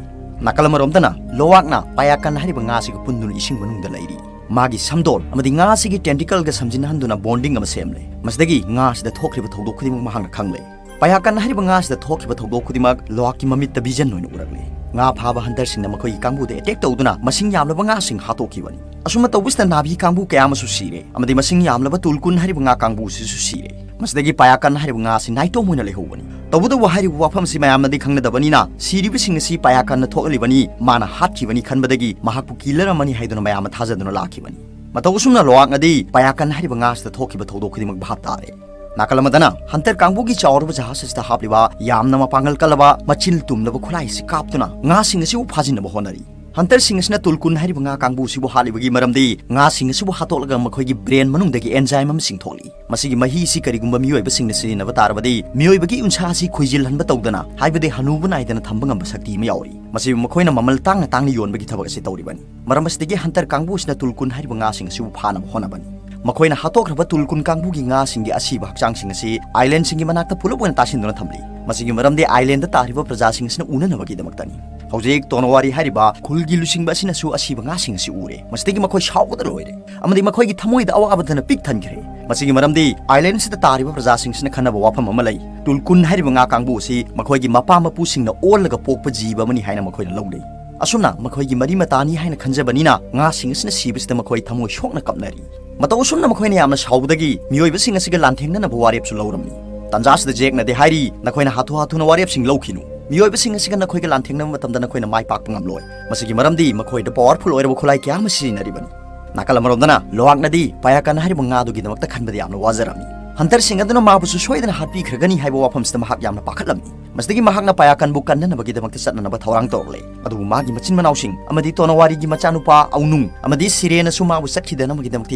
ꯅꯥꯀꯜ ꯑꯃꯔꯣꯝꯗꯅ ꯂꯣꯋꯥꯛꯅ ꯄꯌꯥꯀꯟ ꯍꯥꯏꯔꯤꯕ ꯉꯥ ꯑꯁꯤꯒ ꯄꯨꯟꯗꯨꯅ ꯏꯁꯤꯡ ꯃꯅꯨꯡꯗ ꯂꯩꯔꯤ꯫ ꯃꯥꯒꯤ ꯁꯝꯗꯣꯜ ꯑꯃꯗꯤ ꯉꯥ ꯑꯁꯤꯒꯤ tentacleꯒ ꯁꯝꯖꯤꯟꯅꯍꯟꯗꯨꯅ bonding ꯑꯃ ꯁꯦꯝꯂꯦ꯫ ꯃꯁꯤꯗꯒꯤ ꯉꯥ ꯑꯁꯤꯗ ꯊꯣꯛꯈ꯭ꯔꯤꯕ ꯊꯧꯗꯣꯛ ꯈꯨꯗꯤꯡꯃꯛ ꯃꯍꯥꯛꯅ ꯈꯪꯂꯦ꯫ ꯄꯌꯥꯀꯟ ꯍꯥꯏꯔꯤꯕ ꯉꯥ ꯑꯁꯤꯗ ꯊꯣꯛꯈꯤꯕ ꯊꯧꯗꯣꯛ ꯈꯨꯗꯤꯡꯃꯛ ꯂꯣꯋꯥꯛꯀꯤ ꯃꯃꯤꯠꯇ vision ꯑꯣꯏꯅ ꯎꯔꯛꯂꯦ꯫ ꯉꯥ ꯐꯥꯕ hunterꯁꯤꯡꯅ ꯃꯈꯣꯏꯒꯤ ꯀꯥꯡꯕꯨꯗ attack ꯇꯧꯗꯨꯅ ꯃꯁꯤꯡ ꯌꯥꯝꯂꯕ ꯉꯥꯁꯤꯡ ꯍꯥꯠꯇꯣꯛꯈꯤꯕꯅꯤ꯫ ꯑꯁꯨꯝꯅ ꯇꯧꯕꯁꯤꯗ ꯅꯥꯚꯤ ꯀꯥꯡꯕꯨ ꯀꯌꯥ ꯑꯃꯁꯨ ꯁꯤꯔꯦ ꯑꯃꯗꯤ ꯃꯁꯤꯡ ꯌꯥꯝꯂꯕ ꯇꯨꯜꯀꯨꯟ ꯍꯥꯏꯔꯤꯕ ꯉꯥ ꯀꯥꯡꯕꯨ ꯑꯁꯤꯁꯨ ꯁꯤꯔꯦ꯫ ꯃꯁꯤꯗꯒꯤ ꯄꯌꯥꯀꯟ ꯍꯥꯏꯔꯤꯕ ꯉꯥ ꯑꯁꯤ ꯅꯥꯏꯇꯣꯝ ꯑꯣꯏꯅ ꯂꯩꯍꯧꯕꯅꯤ꯫ ꯇꯧꯕꯇꯕꯨ ꯍꯥꯏꯔꯤꯕ ꯋꯥꯐꯝ ꯑꯁꯤ ꯃꯌꯥꯝꯅꯗꯤ ꯈꯪꯅꯗꯕꯅꯤꯅ ꯁꯤꯔꯤꯕꯁꯤꯡ ꯑꯁꯤ ꯄꯌꯥꯀꯟꯅ ꯊꯣꯛꯍꯜꯂꯤꯕꯅꯤ, ꯃꯥꯅ ꯍꯥꯠꯈꯤꯕꯅꯤ ꯈꯟꯕꯗꯒꯤ ꯃꯍꯥꯛꯄꯨ killer ꯑꯃꯅꯤ ꯍꯥꯏꯗꯨꯅ ꯃꯌꯥꯝꯅ ꯊꯥꯖꯗꯨꯅ ꯂꯥꯛꯈꯤꯕꯅꯤ꯫ ꯃꯇꯧ ꯑꯁꯨꯝꯅ ꯂꯣꯋꯥꯛꯅꯗꯤ ꯄꯌꯥꯀꯟ ꯍꯥꯏꯔꯤꯕ ꯉꯥ ꯑꯁꯤꯗ ꯊꯣꯛꯈꯤꯕ ꯊꯧꯗꯣꯛ ꯈꯨꯗꯤꯡꯃꯛ ꯚꯥꯞ ꯇꯥꯔꯦ꯫ ꯅꯥꯀꯜ ꯑꯃꯗꯅ hunter ꯀꯥꯡꯕꯨꯒꯤ ꯆꯥꯎꯔꯕ ꯖꯍꯥꯖ ꯑꯁꯤꯗ ꯍꯥꯞꯂꯤꯕ ꯌꯥꯝꯅ ꯃꯄꯥꯡꯒꯜ ꯀꯜꯂꯕ ꯃꯆꯤꯟ ꯇꯨꯝꯂꯕ ꯈꯨꯠꯂꯥꯏ ꯑꯁꯤ ꯀꯥꯞꯇꯨꯅ ꯉꯥꯁꯤꯡ ꯑꯁꯤꯕꯨ ꯐꯥꯖꯤꯟꯅꯕ ꯍꯣꯠꯅꯔꯤ꯫ Hunterꯁꯤꯡ ꯑꯁꯤꯅ ꯇꯨꯜꯀꯨꯟ ꯍꯥꯏꯔꯤꯕ ꯉꯥ ꯀꯥꯡꯕꯨ ꯑꯁꯤꯕꯨ ꯍꯥꯠꯂꯤꯕꯒꯤ ꯃꯔꯝꯗꯤ ꯉꯥꯁꯤꯡ ꯑꯁꯤꯕꯨ ꯍꯥꯠꯇꯣꯛꯂꯒ ꯃꯈꯣꯏꯒꯤ brain ꯃꯅꯨꯡꯗꯒꯤ enzyme ꯑꯃꯁꯤꯡ ꯊꯣꯛꯂꯤ꯫ ꯃꯁꯤꯒꯤ ꯃꯍꯤ ꯑꯁꯤ ꯀꯔꯤꯒꯨꯝꯕ ꯃꯤꯑꯣꯏꯕꯁꯤꯡꯅ ꯁꯤꯖꯤꯟꯅꯕ ꯇꯥꯔꯕꯗꯤ ꯃꯤꯑꯣꯏꯕꯒꯤ ꯎꯟꯁꯥ ꯑꯁꯤ ꯈꯨꯏꯖꯤꯜꯍꯟꯕ ꯇꯧꯗꯅ, ꯍꯥꯏꯕꯗꯤ ꯍꯅꯨꯕ ꯅꯥꯏꯗꯅ ꯊꯝꯕ ꯉꯝꯕ ꯁꯛꯇꯤ ꯑꯃ ꯌꯥꯎꯔꯤ꯫ ꯃꯁꯤꯕꯨ ꯃꯈꯣꯏꯅ ꯃꯃꯜ ꯇꯥꯡꯅ ꯇꯥꯡꯅ ꯌꯣꯟꯕꯒꯤ ꯊꯕꯛ ꯑꯁꯤ ꯇꯧꯔꯤꯕꯅꯤ꯫ ꯃꯔꯝ ꯑꯁꯤꯗꯒꯤ hunter ꯀꯥꯡꯕꯨ ꯑꯁꯤꯅ ꯇꯨꯜꯀꯨꯟ ꯍꯥꯏꯔꯤꯕ ꯉꯥꯁꯤꯡ ꯑꯁꯤꯕꯨ ꯐꯥꯅꯕ ꯍꯣꯠꯅꯕꯅꯤ꯫ ꯃꯈꯣꯏꯅ ꯍꯥꯠꯇꯣꯛꯈ꯭ꯔꯕ ꯇꯨꯜꯀꯨꯟ ꯀꯥꯡꯕꯨꯒꯤ ꯉꯥꯁꯤꯡꯒꯤ ꯑꯁꯤꯕ ꯍꯛꯆꯥꯡꯁꯤꯡ ꯑꯁꯤ islandꯁꯤꯡꯒꯤ ꯃꯅꯥꯛꯇ ꯄꯨꯂꯞ ꯑꯣꯏꯅ ꯇꯥꯁꯤꯟꯗꯨꯅ ꯊꯝꯂꯤ꯫ ꯃꯁꯤꯒꯤ ꯃꯔꯝꯗꯤ islandꯗ ꯇꯥꯔꯤꯕ ꯄ꯭ꯔꯖꯥꯁꯤꯡ ꯑꯁꯤꯅ ꯎꯅꯅꯕꯒꯤꯗꯃꯛꯇꯅꯤ꯫ ꯍꯧꯖꯤꯛ ꯇꯣꯅꯋꯥꯔꯤ ꯍꯥꯏꯔꯤꯕ ꯈꯨꯜꯒꯤ ꯂꯨꯆꯤꯡꯕ ꯑꯁꯤꯅꯁꯨ ꯑꯁꯤꯕ ꯉꯥꯁꯤꯡ ꯑꯁꯤ ꯎꯔꯦ꯫ ꯃꯁꯤꯗꯒꯤ ꯃꯈꯣꯏ ꯁꯥꯎꯕꯗ ꯂꯣꯏꯔꯦ ꯑꯃꯗꯤ ꯃꯈꯣꯏꯒꯤ ꯊꯃꯣꯏꯗ ꯑꯋꯥꯕꯗꯅ ꯄꯤꯛ ꯊꯟꯈ꯭ꯔꯦ꯫ ꯃꯁꯤꯒꯤ ꯃꯔꯝꯗꯤ islandꯁꯤꯗ ꯇꯥꯔꯤꯕ ꯄ꯭ꯔꯖꯥꯁꯤꯡꯁꯤꯅ ꯈꯟꯅꯕ ꯋꯥꯐꯝ ꯑꯃ ꯂꯩ꯫ ꯇꯨꯜꯀꯨꯟ ꯍꯥꯏꯔꯤꯕ ꯉꯥ ꯀꯥꯡꯕꯨ ꯑꯁꯤ ꯃꯈꯣꯏꯒꯤ ꯃꯄꯥ ꯃꯄꯨꯁꯤꯡꯅ ꯑꯣꯜꯂꯒ ꯄꯣꯛꯄ ꯖꯤꯕ ꯑꯃꯅꯤ ꯍꯥꯏꯅ ꯃꯈꯣꯏꯅ ꯂꯧꯅꯩ꯫ ꯑꯁꯨꯝꯅ ꯃꯈꯣꯏꯒꯤ ꯃꯔꯤ ꯃꯇꯥꯅꯤ ꯍꯥꯏꯅ ꯈꯟꯖꯕꯅꯤꯅ ꯉꯥꯁꯤꯡ ꯑꯁꯤꯅ ꯁꯤꯕꯁꯤꯗ ꯃꯈꯣꯏ ꯊꯃꯣꯏ ꯁꯣꯛꯅ ꯀꯞꯅꯔꯤ꯫ ꯃꯇꯧ ꯑꯁꯨꯝꯅ ꯃꯈꯣꯏꯅ ꯌꯥꯝꯅ ꯁꯥꯎꯕꯗꯒꯤ ꯃꯤꯑꯣꯏꯕꯁꯤꯡ ꯑꯁꯤꯒ ꯂꯥꯟꯊꯦꯡꯅꯅꯕ ꯋꯥꯔꯦꯞꯁꯨ ꯂꯧꯔꯝꯃꯤ꯫ ꯇꯥꯟꯖꯥꯁꯤꯗ ꯖꯦꯛꯅꯗꯤ ꯍꯥꯏꯔꯤ, "ꯅꯈꯣꯏꯅ ꯍꯥꯊꯨ ꯍꯥꯊꯨꯅ ꯋꯥꯔꯦꯞꯁꯤꯡ ꯂꯧꯈꯤꯅꯨ꯫ ꯃꯤꯑꯣꯏꯕꯁꯤꯡ ꯑꯁꯤꯒ ꯅꯈꯣꯏꯒ ꯂꯥꯟꯊꯦꯡꯅꯕ ꯃꯇꯝꯗ ꯅꯈꯣꯏꯅ ꯃꯥꯏ ꯄꯥꯛꯄ ꯉꯝꯂꯣꯏ꯫ ꯃꯁꯤꯒꯤ ꯃꯔꯝꯗꯤ ꯃꯈꯣꯏꯗ powerful ꯑꯣꯏꯔꯕ ꯈꯨꯠꯂꯥꯏ ꯀꯌꯥ ꯑꯃ ꯁꯤꯖꯤꯟꯅꯔꯤꯕꯅꯤ"꯫ ꯅꯥꯀꯜ ꯑꯃꯔꯣꯝꯗꯅ ꯂꯣꯋꯥꯛꯅꯗꯤ ꯄꯌꯥꯀꯟ ꯍꯥꯏꯔꯤꯕ ꯉꯥꯗꯨꯒꯤꯗꯃꯛꯇ ꯈꯟꯕꯗ ꯌꯥꯝꯅ ꯋꯥꯖꯔꯝꯃꯤ꯫ Hunterꯁꯤꯡ ꯑꯗꯨꯅ ꯃꯥꯕꯨꯁꯨ ꯁꯣꯏꯗꯅ ꯍꯥꯠꯄꯤꯈ꯭ꯔꯒꯅꯤ ꯍꯥꯏꯕ ꯋꯥꯐꯝꯁꯤꯗ ꯃꯍꯥꯛ ꯌꯥꯝꯅ ꯄꯥꯈꯠꯂꯝꯃꯤ꯫ ꯃꯁꯤꯗꯒꯤ ꯃꯍꯥꯛꯅ ꯄꯌꯥꯀꯟꯕꯨ ꯀꯟꯅꯅꯕꯒꯤꯗꯃꯛꯇ ꯆꯠꯅꯅꯕ ꯊꯧꯔꯥꯡ ꯇꯧꯔꯛꯂꯦ꯫ ꯑꯗꯨꯕꯨ ꯃꯥꯒꯤ ꯃꯆꯤꯟ ꯃꯅꯥꯎꯁꯤꯡ ꯑꯃꯗꯤ ꯇꯣꯅꯋꯥꯔꯤꯒꯤ ꯃꯆꯥꯅꯨꯄꯥ ꯑꯧꯅꯨꯡ ꯑꯃꯗꯤ ꯁꯤꯔꯦꯅꯁꯨ ꯃꯥꯕꯨ ꯆꯠꯈꯤꯗꯅꯕꯒꯤꯗꯃꯛꯇ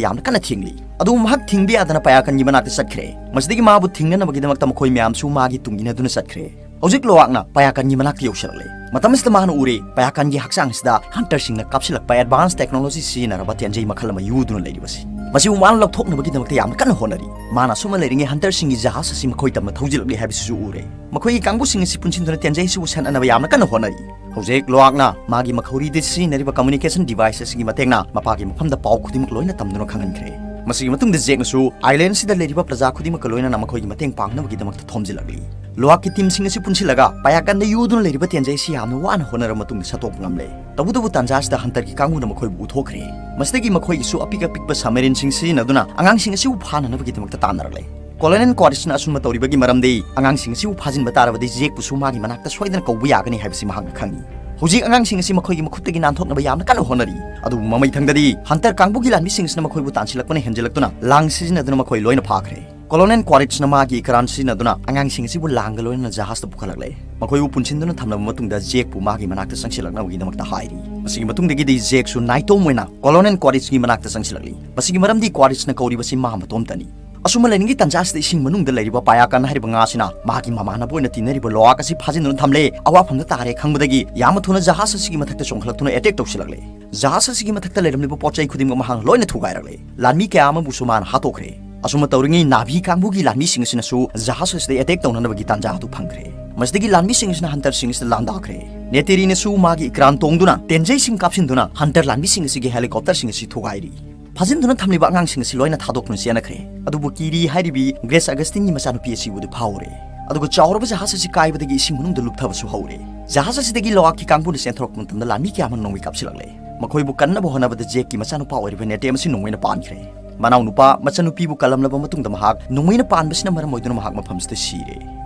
ꯌꯥꯝꯅ ꯀꯟꯅ ꯊꯤꯡꯂꯤ꯫ ꯑꯗꯨꯕꯨ ꯃꯍꯥꯛ ꯊꯤꯡꯕ ꯌꯥꯗꯅ ꯄꯌꯥꯀꯟꯒꯤ ꯃꯅꯥꯛꯇ ꯆꯠꯈ꯭ꯔꯦ꯫ ꯃꯁꯤꯗꯒꯤ ꯃꯥꯕꯨ ꯊꯤꯡꯅꯅꯕꯒꯤꯗꯃꯛꯇ ꯃꯈꯣꯏ ꯃꯌꯥꯝꯁꯨ ꯃꯥꯒꯤ ꯇꯨꯡ ꯏꯟꯅꯗꯨꯅ ꯆꯠꯈ꯭ꯔꯦ꯫ ꯍꯧꯖꯤꯛ ꯂꯣꯋꯥꯛꯅ ꯄꯌꯥꯀꯟꯒꯤ ꯃꯅꯥꯛꯇ ꯌꯧꯁꯤꯜꯂꯛꯂꯦ꯫ ꯃꯇꯝ ꯑꯁꯤꯗ ꯃꯥꯅ ꯎꯔꯦ, ꯄꯌꯥꯀꯟꯒꯤ ꯍꯛꯆꯥꯡ ꯑꯁꯤꯗ hunterꯁꯤꯡꯅ ꯀꯥꯞꯁꯤꯜꯂꯛꯄ advance technology ꯁꯤꯖꯤꯟꯅꯔꯕ ꯇꯦꯟꯖꯩ ꯃꯈꯜ ꯑꯃ ꯌꯨꯗꯨꯅ ꯂꯩꯔꯤꯕꯁꯤ꯫ ꯃꯁꯤꯕꯨ ꯃꯥꯅ ꯂꯧꯊꯣꯛꯅꯕꯒꯤꯗꯃꯛꯇ ꯌꯥꯝꯅ ꯀꯟꯅ ꯍꯣꯠꯅꯔꯤ꯫ ꯃꯥꯅ ꯑꯁꯨꯝꯅ ꯂꯩꯔꯤꯉꯩ ꯍꯟꯇꯔꯁꯤꯡꯒꯤ ꯖꯍꯥꯖ ꯑꯁꯤ ꯃꯈꯣꯏ ꯇꯝꯅ ꯊꯧꯖꯤꯜꯂꯛꯂꯤ ꯍꯥꯏꯕꯁꯤꯁꯨ ꯎꯔꯦ꯫ ꯃꯈꯣꯏꯒꯤ ꯀꯥꯡꯕꯨꯁꯤꯡ ꯑꯁꯤ ꯄꯨꯟꯁꯤꯟꯗꯨꯅ ꯇꯦꯟꯖꯩ ꯑꯁꯤꯕꯨ ꯁꯟꯅꯅꯕ ꯌꯥꯝꯅ ꯀꯟꯅ ꯍꯣꯠꯅꯔꯤ꯫ ꯍꯧꯖꯤꯛ ꯂꯣꯍꯥꯛꯅ ꯃꯥꯒꯤ ꯃꯈꯧꯔꯤꯗ ꯁꯤꯖꯤꯟꯅꯔꯤꯕ communication device ꯑꯁꯤꯒꯤ ꯃꯇꯦꯡꯅ ꯃꯄꯥꯒꯤ ꯃꯐꯝꯗ ꯄꯥꯎ ꯈꯨꯗꯤꯡꯃꯛ ꯂꯣꯏꯅ ꯇꯝꯗꯨꯅ ꯈꯪꯍꯟꯈ꯭ꯔꯦ꯫ ꯃꯁꯤꯒꯤ ꯃꯇꯨꯡꯗ ꯖꯦꯛꯅꯁꯨ ꯑꯥꯏꯂꯦꯟꯁꯤꯗ ꯂꯩꯔꯤꯕ ꯄ꯭ꯔꯖꯥ ꯈꯨꯗꯤꯡꯃꯛꯀ ꯂꯣꯏꯅꯅ ꯃꯈꯣꯏꯒꯤ ꯃꯇꯦꯡ ꯄꯥꯡꯅꯕꯒꯤꯗꯃꯛꯇ ꯊꯣꯝꯖꯤꯜꯂꯛꯂꯤ꯫ ꯂꯣꯍꯥꯛꯀꯤ ꯇꯤꯝꯁꯤꯡ ꯑꯁꯤ ꯄꯨꯟꯁꯤꯜꯂꯒ ꯄꯥꯌꯥꯀꯥꯟꯗ ꯌꯨꯗꯨꯅ ꯂꯩꯔꯤꯕ ꯇꯦꯟꯖꯩ ꯑꯁꯤ ꯌꯥꯝꯅ ꯋꯥꯅ ꯍꯣꯠꯅꯔꯕ ꯃꯇꯨꯡꯗ ꯁꯠꯇꯣꯛꯄ ꯉꯝꯂꯦ꯫ ꯇꯧꯕꯇꯕꯨ ꯇꯥꯟꯖꯥ ꯑꯁꯤꯗ ꯍꯟꯇꯔꯒꯤ ꯀꯥꯡꯕꯨꯅ ꯃꯈꯣꯏꯕꯨ ꯎꯊꯣꯛꯈ꯭ꯔꯦ꯫ ꯃꯁꯤꯗꯒꯤ ꯃꯈꯣꯏꯒꯤꯁꯨ ꯑꯄꯤꯛ ꯑꯄꯤꯛꯄ submarineꯁꯤꯡ ꯁꯤꯖꯤꯟꯅꯗꯨꯅ ꯑꯉꯥꯡꯁꯤꯡ ꯑꯁꯤꯕꯨ ꯐꯥꯅꯅꯕꯒꯤꯗꯃꯛꯇ ꯇꯥꯟꯅꯔꯛꯂꯦ꯫ ꯀꯣꯂꯣꯅꯦꯜ ꯀ꯭ꯋꯥꯔꯤꯠꯁꯅ ꯑꯁꯨꯝꯕ ꯇꯧꯔꯤꯕꯒꯤ ꯃꯔꯝꯗꯤ ꯑꯉꯥꯡꯁꯤꯡ ꯑꯁꯤꯕꯨ ꯐꯥꯖꯤꯟꯕ ꯇꯥꯔꯕꯗꯤ ꯖꯦꯛꯄꯨꯁꯨ ꯃꯥꯒꯤ ꯃꯅꯥꯛꯇ ꯁꯣꯏꯗꯅ ꯀꯧꯕ ꯌꯥꯒꯅꯤ ꯍꯥꯏꯕꯁꯤ ꯃꯍꯥꯛꯅ ꯈꯪꯏ꯫ ꯍꯧꯖꯤꯛ ꯑꯉꯥꯡꯁꯤꯡ ꯑꯁꯤ ꯃꯈꯣꯏꯒꯤ ꯃꯈꯨꯠꯇꯒꯤ ꯅꯥꯟꯊꯣꯛꯅꯕ ꯌꯥꯝꯅ ꯀꯟꯅ ꯍꯣꯠꯅꯔꯤ꯫ ꯑꯗꯨꯕꯨ ꯃꯃꯩꯊꯪꯗꯗꯤ ꯍꯟꯇꯔ ꯀꯥꯡꯕꯨꯒꯤ ꯂꯥꯟꯃꯤꯁꯤꯡ ꯑꯁꯤꯅ ꯃꯈꯣꯏꯕꯨ ꯇꯥꯟꯁꯤꯜꯂꯛꯄꯅ ꯍꯦꯟꯖꯤꯜꯂꯛꯇꯨꯅ ꯂꯥꯡ ꯁꯤꯖꯤꯟꯅꯗꯨꯅ ꯃꯈꯣꯏ ꯂꯣꯏꯅ ꯐꯥꯈ꯭ꯔꯦ꯫ ꯀꯣꯂꯣꯅꯦꯜ ꯀ꯭ꯋꯥꯔꯤꯠꯁꯅ ꯃꯥꯒꯤ ꯏꯀ꯭ꯔꯥꯟ ꯁꯤꯖꯤꯟꯅꯗꯨꯅ ꯑꯉꯥꯡꯁꯤꯡ ꯑꯁꯤꯕꯨ ꯂꯥꯡꯒ ꯂꯣꯏꯅꯅ ꯖꯍꯥꯖꯇ ꯄꯨꯈꯠꯂꯛꯂꯦ꯫ ꯃꯈꯣꯏꯕꯨ ꯄꯨꯟꯁꯤꯟꯗꯨꯅ ꯊꯝꯂꯕ ꯃꯇꯨꯡꯗ ꯖꯦꯛꯄꯨ ꯃꯥꯒꯤ ꯃꯅꯥꯛꯇ ꯆꯪꯁꯤꯜꯂꯛꯅꯕꯒꯤꯗꯃꯛꯇ ꯍꯥꯏꯔꯤ꯫ ꯃꯁꯤꯒꯤ ꯃꯇꯨꯡꯗꯒꯤꯗꯤ ꯖꯦꯛꯁꯨ ꯅꯥꯏꯇꯣꯝ ꯑꯣꯏꯅ ꯀꯣꯂꯣꯅꯦꯜ ꯀ꯭ꯋꯥꯔꯤꯠꯁꯀꯤ ꯃꯅꯥꯛꯇ ꯆꯪꯁꯤꯜꯂꯛꯂꯤ꯫ ꯃꯁꯤꯒꯤ ꯃꯔꯝꯗꯤ ꯀ꯭ꯋꯥꯔꯤꯠꯁꯅ ꯀꯧꯔꯤꯕꯁꯤ ꯃꯥ ꯃꯇꯣꯝꯇꯅꯤ꯫ ꯑꯁꯨꯝꯅ ꯂꯩꯔꯤꯉꯩ ꯇꯥꯟꯖꯥ ꯑꯁꯤꯗ ꯏꯁꯤꯡ ꯃꯅꯨꯡꯗ ꯂꯩꯔꯤꯕ ꯄꯥꯌꯥꯀꯥꯟ ꯍꯥꯏꯔꯤꯕ ꯉꯥ ꯑꯁꯤꯅ ꯃꯥꯒꯤ ꯃꯃꯥꯟꯅꯕ ꯑꯣꯏꯅ ꯇꯤꯟꯅꯔꯤꯕ ꯂꯣꯍꯥꯛ ꯑꯁꯤ ꯐꯥꯖꯤꯟꯗꯨꯅ ꯊꯝꯂꯦ꯫ ꯑꯋꯥꯐꯝꯗ ꯇꯥꯔꯦ ꯈꯪꯕꯗꯒꯤ ꯌꯥꯝꯅ ꯊꯨꯅ ꯖꯍꯥꯖ ꯑꯁꯤꯒꯤ ꯃꯊꯛꯇ ꯆꯣꯡꯈꯠꯂꯛꯇꯨꯅ ꯑꯦꯇꯦꯛ ꯇꯧꯁꯤꯜꯂꯛꯂꯦ꯫ ꯖꯍꯥꯖ ꯑꯁꯤꯒꯤ ꯃꯊꯛꯇ ꯂꯩꯔꯝꯂꯤꯕ ꯄꯣꯠ ꯆꯩ ꯈꯨꯗꯤꯡꯃꯛ ꯃꯍꯥꯛꯅ ꯂꯣꯏꯅ ꯊꯨꯒꯥꯏꯔꯛꯂꯦ꯫ ꯂꯥꯟꯃꯤ ꯀꯌꯥ ꯑꯃꯕꯨꯁꯨ ꯃꯥꯅ ꯍꯥꯠꯇꯣꯛꯈ꯭ꯔꯦ꯫ ꯑꯁꯨꯝꯅ ꯇꯧꯔꯤꯉꯩ ꯅꯥꯚꯤ ꯀꯥꯡꯕꯨꯒꯤ ꯂꯥꯟꯃꯤꯁꯤꯡ ꯑꯁꯤꯅꯁꯨ ꯖꯍꯥꯖ ꯑꯁꯤꯗ ꯑꯦꯇꯦꯛ ꯇꯧꯅꯅꯕꯒꯤ ꯇꯥꯟꯖꯥ ꯑꯗꯨ ꯐꯪꯈ꯭ꯔꯦ꯫ ꯃꯁꯤꯗꯒꯤ ꯂꯥꯟꯃꯤꯁꯤꯡ ꯑꯁꯤꯅ ꯍꯟꯇꯔꯁꯤꯡ ꯑꯁꯤꯗ ꯂꯥꯟꯗꯥꯈ꯭ꯔꯦ꯫ ꯅꯦꯇꯦꯔꯤꯅꯁꯨ ꯃꯥꯒꯤ ꯏꯀ꯭ꯔꯥꯟ ꯇꯣꯡꯗꯨꯅ ꯇꯦꯟꯖꯩꯁꯤꯡ ꯀꯥꯞꯁꯤꯟꯗꯨꯅ ꯍꯟꯇꯔ ꯂꯥꯟꯃꯤꯁꯤꯡ ꯑꯁꯤꯒꯤ ꯍꯦꯂꯤꯀꯣꯞꯇꯔꯁꯤꯡ ꯑꯁꯤ ꯊꯨꯒꯥꯏꯔꯤ꯫ ꯐꯥꯖꯤꯟꯗꯨꯅ ꯊꯝꯂꯤꯕ ꯑꯉꯥꯡꯁꯤꯡ ꯑꯁꯤ ꯂꯣꯏꯅ ꯊꯥꯗꯣꯛꯇꯨꯅ ꯆꯦꯟꯅꯈ꯭ꯔꯦ꯫ ꯑꯗꯨꯕꯨ ꯀꯤꯔꯤ ꯍꯥꯏꯔꯤꯕꯤ ꯒ꯭ꯔꯦꯁ ꯑꯒꯁꯇꯤꯟꯒꯤ ꯃꯆꯥꯅꯨꯄꯤ ꯑꯁꯤꯕꯨꯗꯤ ꯐꯥꯍꯧꯔꯦ꯫ ꯑꯗꯨꯒ ꯆꯥꯎꯔꯕ ꯖꯍꯥꯖ ꯑꯁꯤ ꯀꯥꯏꯕꯗꯒꯤ ꯏꯁꯤꯡ ꯃꯅꯨꯡꯗ ꯂꯨꯞꯊꯕꯁꯨ ꯍꯧꯔꯦ꯫ ꯖꯍꯥꯖ ꯑꯁꯤꯗꯒꯤ ꯂꯣꯍꯥꯛꯀꯤ ꯀꯥꯡꯕꯨꯅ ꯆꯦꯟꯊꯣꯔꯛꯄ ꯃꯇꯝꯗ ꯂꯥꯟꯃꯤ ꯀꯌꯥ ꯑꯃꯅ ꯅꯣꯡꯃꯩ ꯀꯥꯞꯁꯤꯜꯂꯛꯂꯦ꯫ ꯃꯈꯣꯏꯕꯨ ꯀꯟꯅꯕ ꯍꯣꯠꯅꯕꯗ ꯖꯦꯛꯀꯤ ꯃꯆꯥꯅꯨꯄꯥ ꯑꯣꯏꯔꯤꯕ ꯅꯦꯇꯦꯝ ꯑꯁꯤ ꯅꯣꯡꯃꯩꯅ ꯄꯥꯟꯈ꯭ꯔꯦ꯫ ꯃꯅꯥꯎꯅꯨꯄꯥ ꯃꯆꯟꯅꯨꯄꯤꯕꯨ ꯀꯜꯂꯝꯂꯕ ꯃꯇꯨꯡꯗ ꯃꯍꯥꯛ ꯅꯣꯡꯃꯩꯅ ꯄꯥꯟꯕꯁꯤꯅ ꯃꯔꯝ ꯑꯣꯏꯗꯨꯅ ꯃꯍꯥꯛ ꯃꯐꯝꯁꯤꯗ ꯁꯤꯔꯦ꯫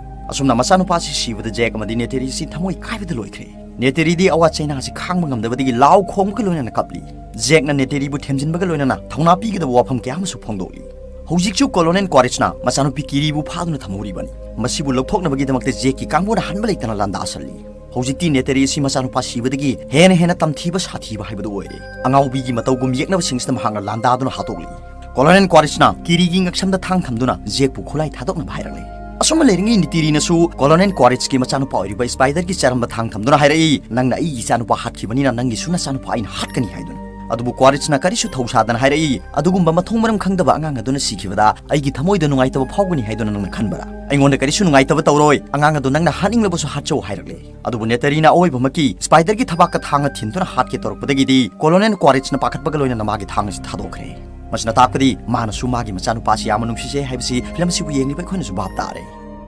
ꯑꯁꯨꯝꯅ ꯃꯆꯥꯅꯨꯄꯥꯁꯤ ꯁꯤꯕꯗ ꯖꯦꯛ ꯑꯃꯗꯤ ꯅꯦꯇꯦꯔꯤ ꯑꯁꯤ ꯊꯃꯣꯏ ꯀꯥꯏꯕꯗ ꯂꯣꯏꯈ꯭ꯔꯦ꯫ ꯅꯦꯇꯦꯔꯤꯗꯤ ꯑꯋꯥ ꯆꯩꯅꯥ ꯑꯁꯤ ꯈꯥꯡꯕ ꯉꯝꯗꯕꯗꯒꯤ ꯂꯥꯎ ꯈꯣꯡꯕꯒ ꯂꯣꯏꯅꯅ ꯀꯞꯂꯤ꯫ ꯖꯦꯛꯅ ꯅꯦꯇꯦꯔꯤꯕꯨ ꯊꯦꯝꯖꯤꯟꯕꯒ ꯂꯣꯏꯅꯅ ꯊꯧꯅꯥ ꯄꯤꯒꯗꯕ ꯋꯥꯐꯝ ꯀꯌꯥ ꯑꯃꯁꯨ ꯐꯣꯡꯗꯣꯛꯂꯤ꯫ ꯍꯧꯖꯤꯛꯁꯨ ꯀꯣꯂꯣꯅꯦꯜ ꯀ꯭ꯋꯥꯔꯤꯠꯁꯅ ꯃꯆꯥꯅꯨꯄꯤ ꯀꯤꯔꯤꯕꯨ ꯐꯥꯗꯨꯅ ꯊꯝꯍꯧꯔꯤꯕꯅꯤ꯫ ꯃꯁꯤꯕꯨ ꯂꯧꯊꯣꯛꯅꯕꯒꯤꯗꯃꯛꯇ ꯖꯦꯛꯀꯤ ꯀꯥꯡꯕꯨꯅ ꯍꯟꯕ ꯂꯩꯇꯅ ꯂꯥꯟꯗꯥꯁꯜꯂꯤ꯫ ꯍꯧꯖꯤꯛꯇꯤ ꯅꯦꯇꯦꯔꯤ ꯑꯁꯤ ꯃꯆꯥꯅꯨꯄꯥ ꯁꯤꯕꯗꯒꯤ ꯍꯦꯟꯅ ꯍꯦꯟꯅ ꯇꯝꯊꯤꯕ ꯁꯥꯊꯤꯕ ꯍꯥꯏꯕꯗꯨ ꯑꯣꯏꯔꯦ꯫ ꯑꯉꯥꯎꯕꯤꯒꯤ ꯃꯇꯧꯒꯨꯝ ꯌꯦꯛꯅꯕꯁꯤꯡꯁꯤꯗ ꯃꯍꯥꯛꯅ ꯂꯥꯟꯗꯥꯗꯨꯅ ꯍꯥꯠꯇꯣꯛꯂꯤ꯫ ꯀꯣꯂꯣꯅꯦꯜ ꯀ꯭ꯋꯥꯔꯤꯠꯁꯅ ꯀꯤꯔꯤꯒꯤ ꯉꯛꯁꯝꯗ ꯊꯥꯡ ꯊꯝꯗꯨꯅ ꯖꯦꯛꯄꯨ ꯈꯨꯠꯂꯥꯏ ꯊꯥꯗꯣꯛꯅꯕ ꯍꯥꯏꯔꯛꯂꯦ꯫ ꯑꯁꯨꯝꯅ ꯂꯩꯔꯤꯉꯩ ꯅꯦꯇꯦꯔꯤꯅꯁꯨ ꯀꯣꯂꯣꯅꯦꯜ ꯀ꯭ꯋꯥꯔꯤꯠꯁꯀꯤ ꯃꯆꯥꯅꯨꯄꯥ ꯑꯣꯏꯔꯤꯕ ꯁ꯭ꯄꯥꯏꯗꯔꯒꯤ ꯆꯔꯝꯕ ꯊꯥꯡ ꯊꯝꯗꯨꯅ ꯍꯥꯏꯔꯛꯏ, "ꯅꯪꯅ ꯑꯩꯒꯤ ꯏꯆꯥꯅꯨꯄꯥ ꯍꯥꯠꯈꯤꯕꯅꯤꯅ ꯅꯪꯒꯤꯁꯨ ꯅꯆꯥꯅꯨꯄꯥ ꯑꯩꯅ ꯍꯥꯠꯀꯅꯤ" ꯍꯥꯏꯗꯨꯅ꯫ ꯑꯗꯨꯕꯨ ꯀ꯭ꯋꯥꯔꯤꯠꯁꯅ ꯀꯔꯤꯁꯨ ꯊꯧꯁꯥꯗꯅ ꯍꯥꯏꯔꯛꯏ, "ꯑꯗꯨꯒꯨꯝꯕ ꯃꯊꯣꯡ ꯃꯔꯝ ꯈꯪꯗꯕ ꯑꯉꯥꯡ ꯑꯗꯨꯅ ꯁꯤꯈꯤꯕꯗ ꯑꯩꯒꯤ ꯊꯃꯣꯏꯗ ꯅꯨꯡꯉꯥꯏꯇꯕ ꯐꯥꯎꯒꯅꯤ ꯍꯥꯏꯗꯨꯅ ꯅꯪꯅ ꯈꯟꯕ꯭ꯔꯥ? ꯑꯩꯉꯣꯟꯗ ꯀꯔꯤꯁꯨ ꯅꯨꯡꯉꯥꯏꯇꯕ ꯇꯧꯔꯣꯏ, ꯑꯉꯥꯡ ꯑꯗꯨ ꯅꯪꯅ ꯍꯥꯠꯅꯤꯡꯂꯕꯁꯨ ꯍꯥꯠꯆꯧ" ꯍꯥꯏꯔꯛꯂꯦ꯫ ꯑꯗꯨꯕꯨ ꯅꯦꯇꯔꯤꯅ ꯑꯑꯣꯏꯕꯃꯛꯀꯤ ꯁ꯭ꯄꯥꯏꯗꯔꯒꯤ ꯊꯕꯥꯛꯇ ꯊꯥꯡꯅ ꯊꯤꯟꯗꯨꯅ ꯍꯥꯠꯀꯦ ꯇꯧꯔꯛꯄꯗꯒꯤꯗꯤ ꯀꯣꯂꯣꯅꯦꯜ ꯀ꯭ꯋꯥꯔꯤꯠꯁꯅ ꯄꯥꯈꯠꯄꯒ ꯂꯣꯏꯅꯅ ꯃꯥꯒꯤ ꯊꯥꯡ ꯑꯁꯤ ꯊꯥꯗꯣꯛꯈ꯭ꯔꯦ꯫ ꯃꯁꯤꯅ ꯇꯥꯛꯄꯗꯤ ꯃꯥꯅꯁꯨ ꯃꯥꯒꯤ ꯃꯆꯥꯅꯨꯄꯥꯁꯤ ꯌꯥꯝꯅ ꯅꯨꯡꯁꯤꯖꯩ ꯍꯥꯏꯕꯁꯤ ꯐꯤꯂꯝ ꯑꯁꯤꯕꯨ ꯌꯦꯡꯂꯤꯕ ꯑꯩꯈꯣꯏꯅꯁꯨ ꯚꯥꯞ ꯇꯥꯔꯦ꯫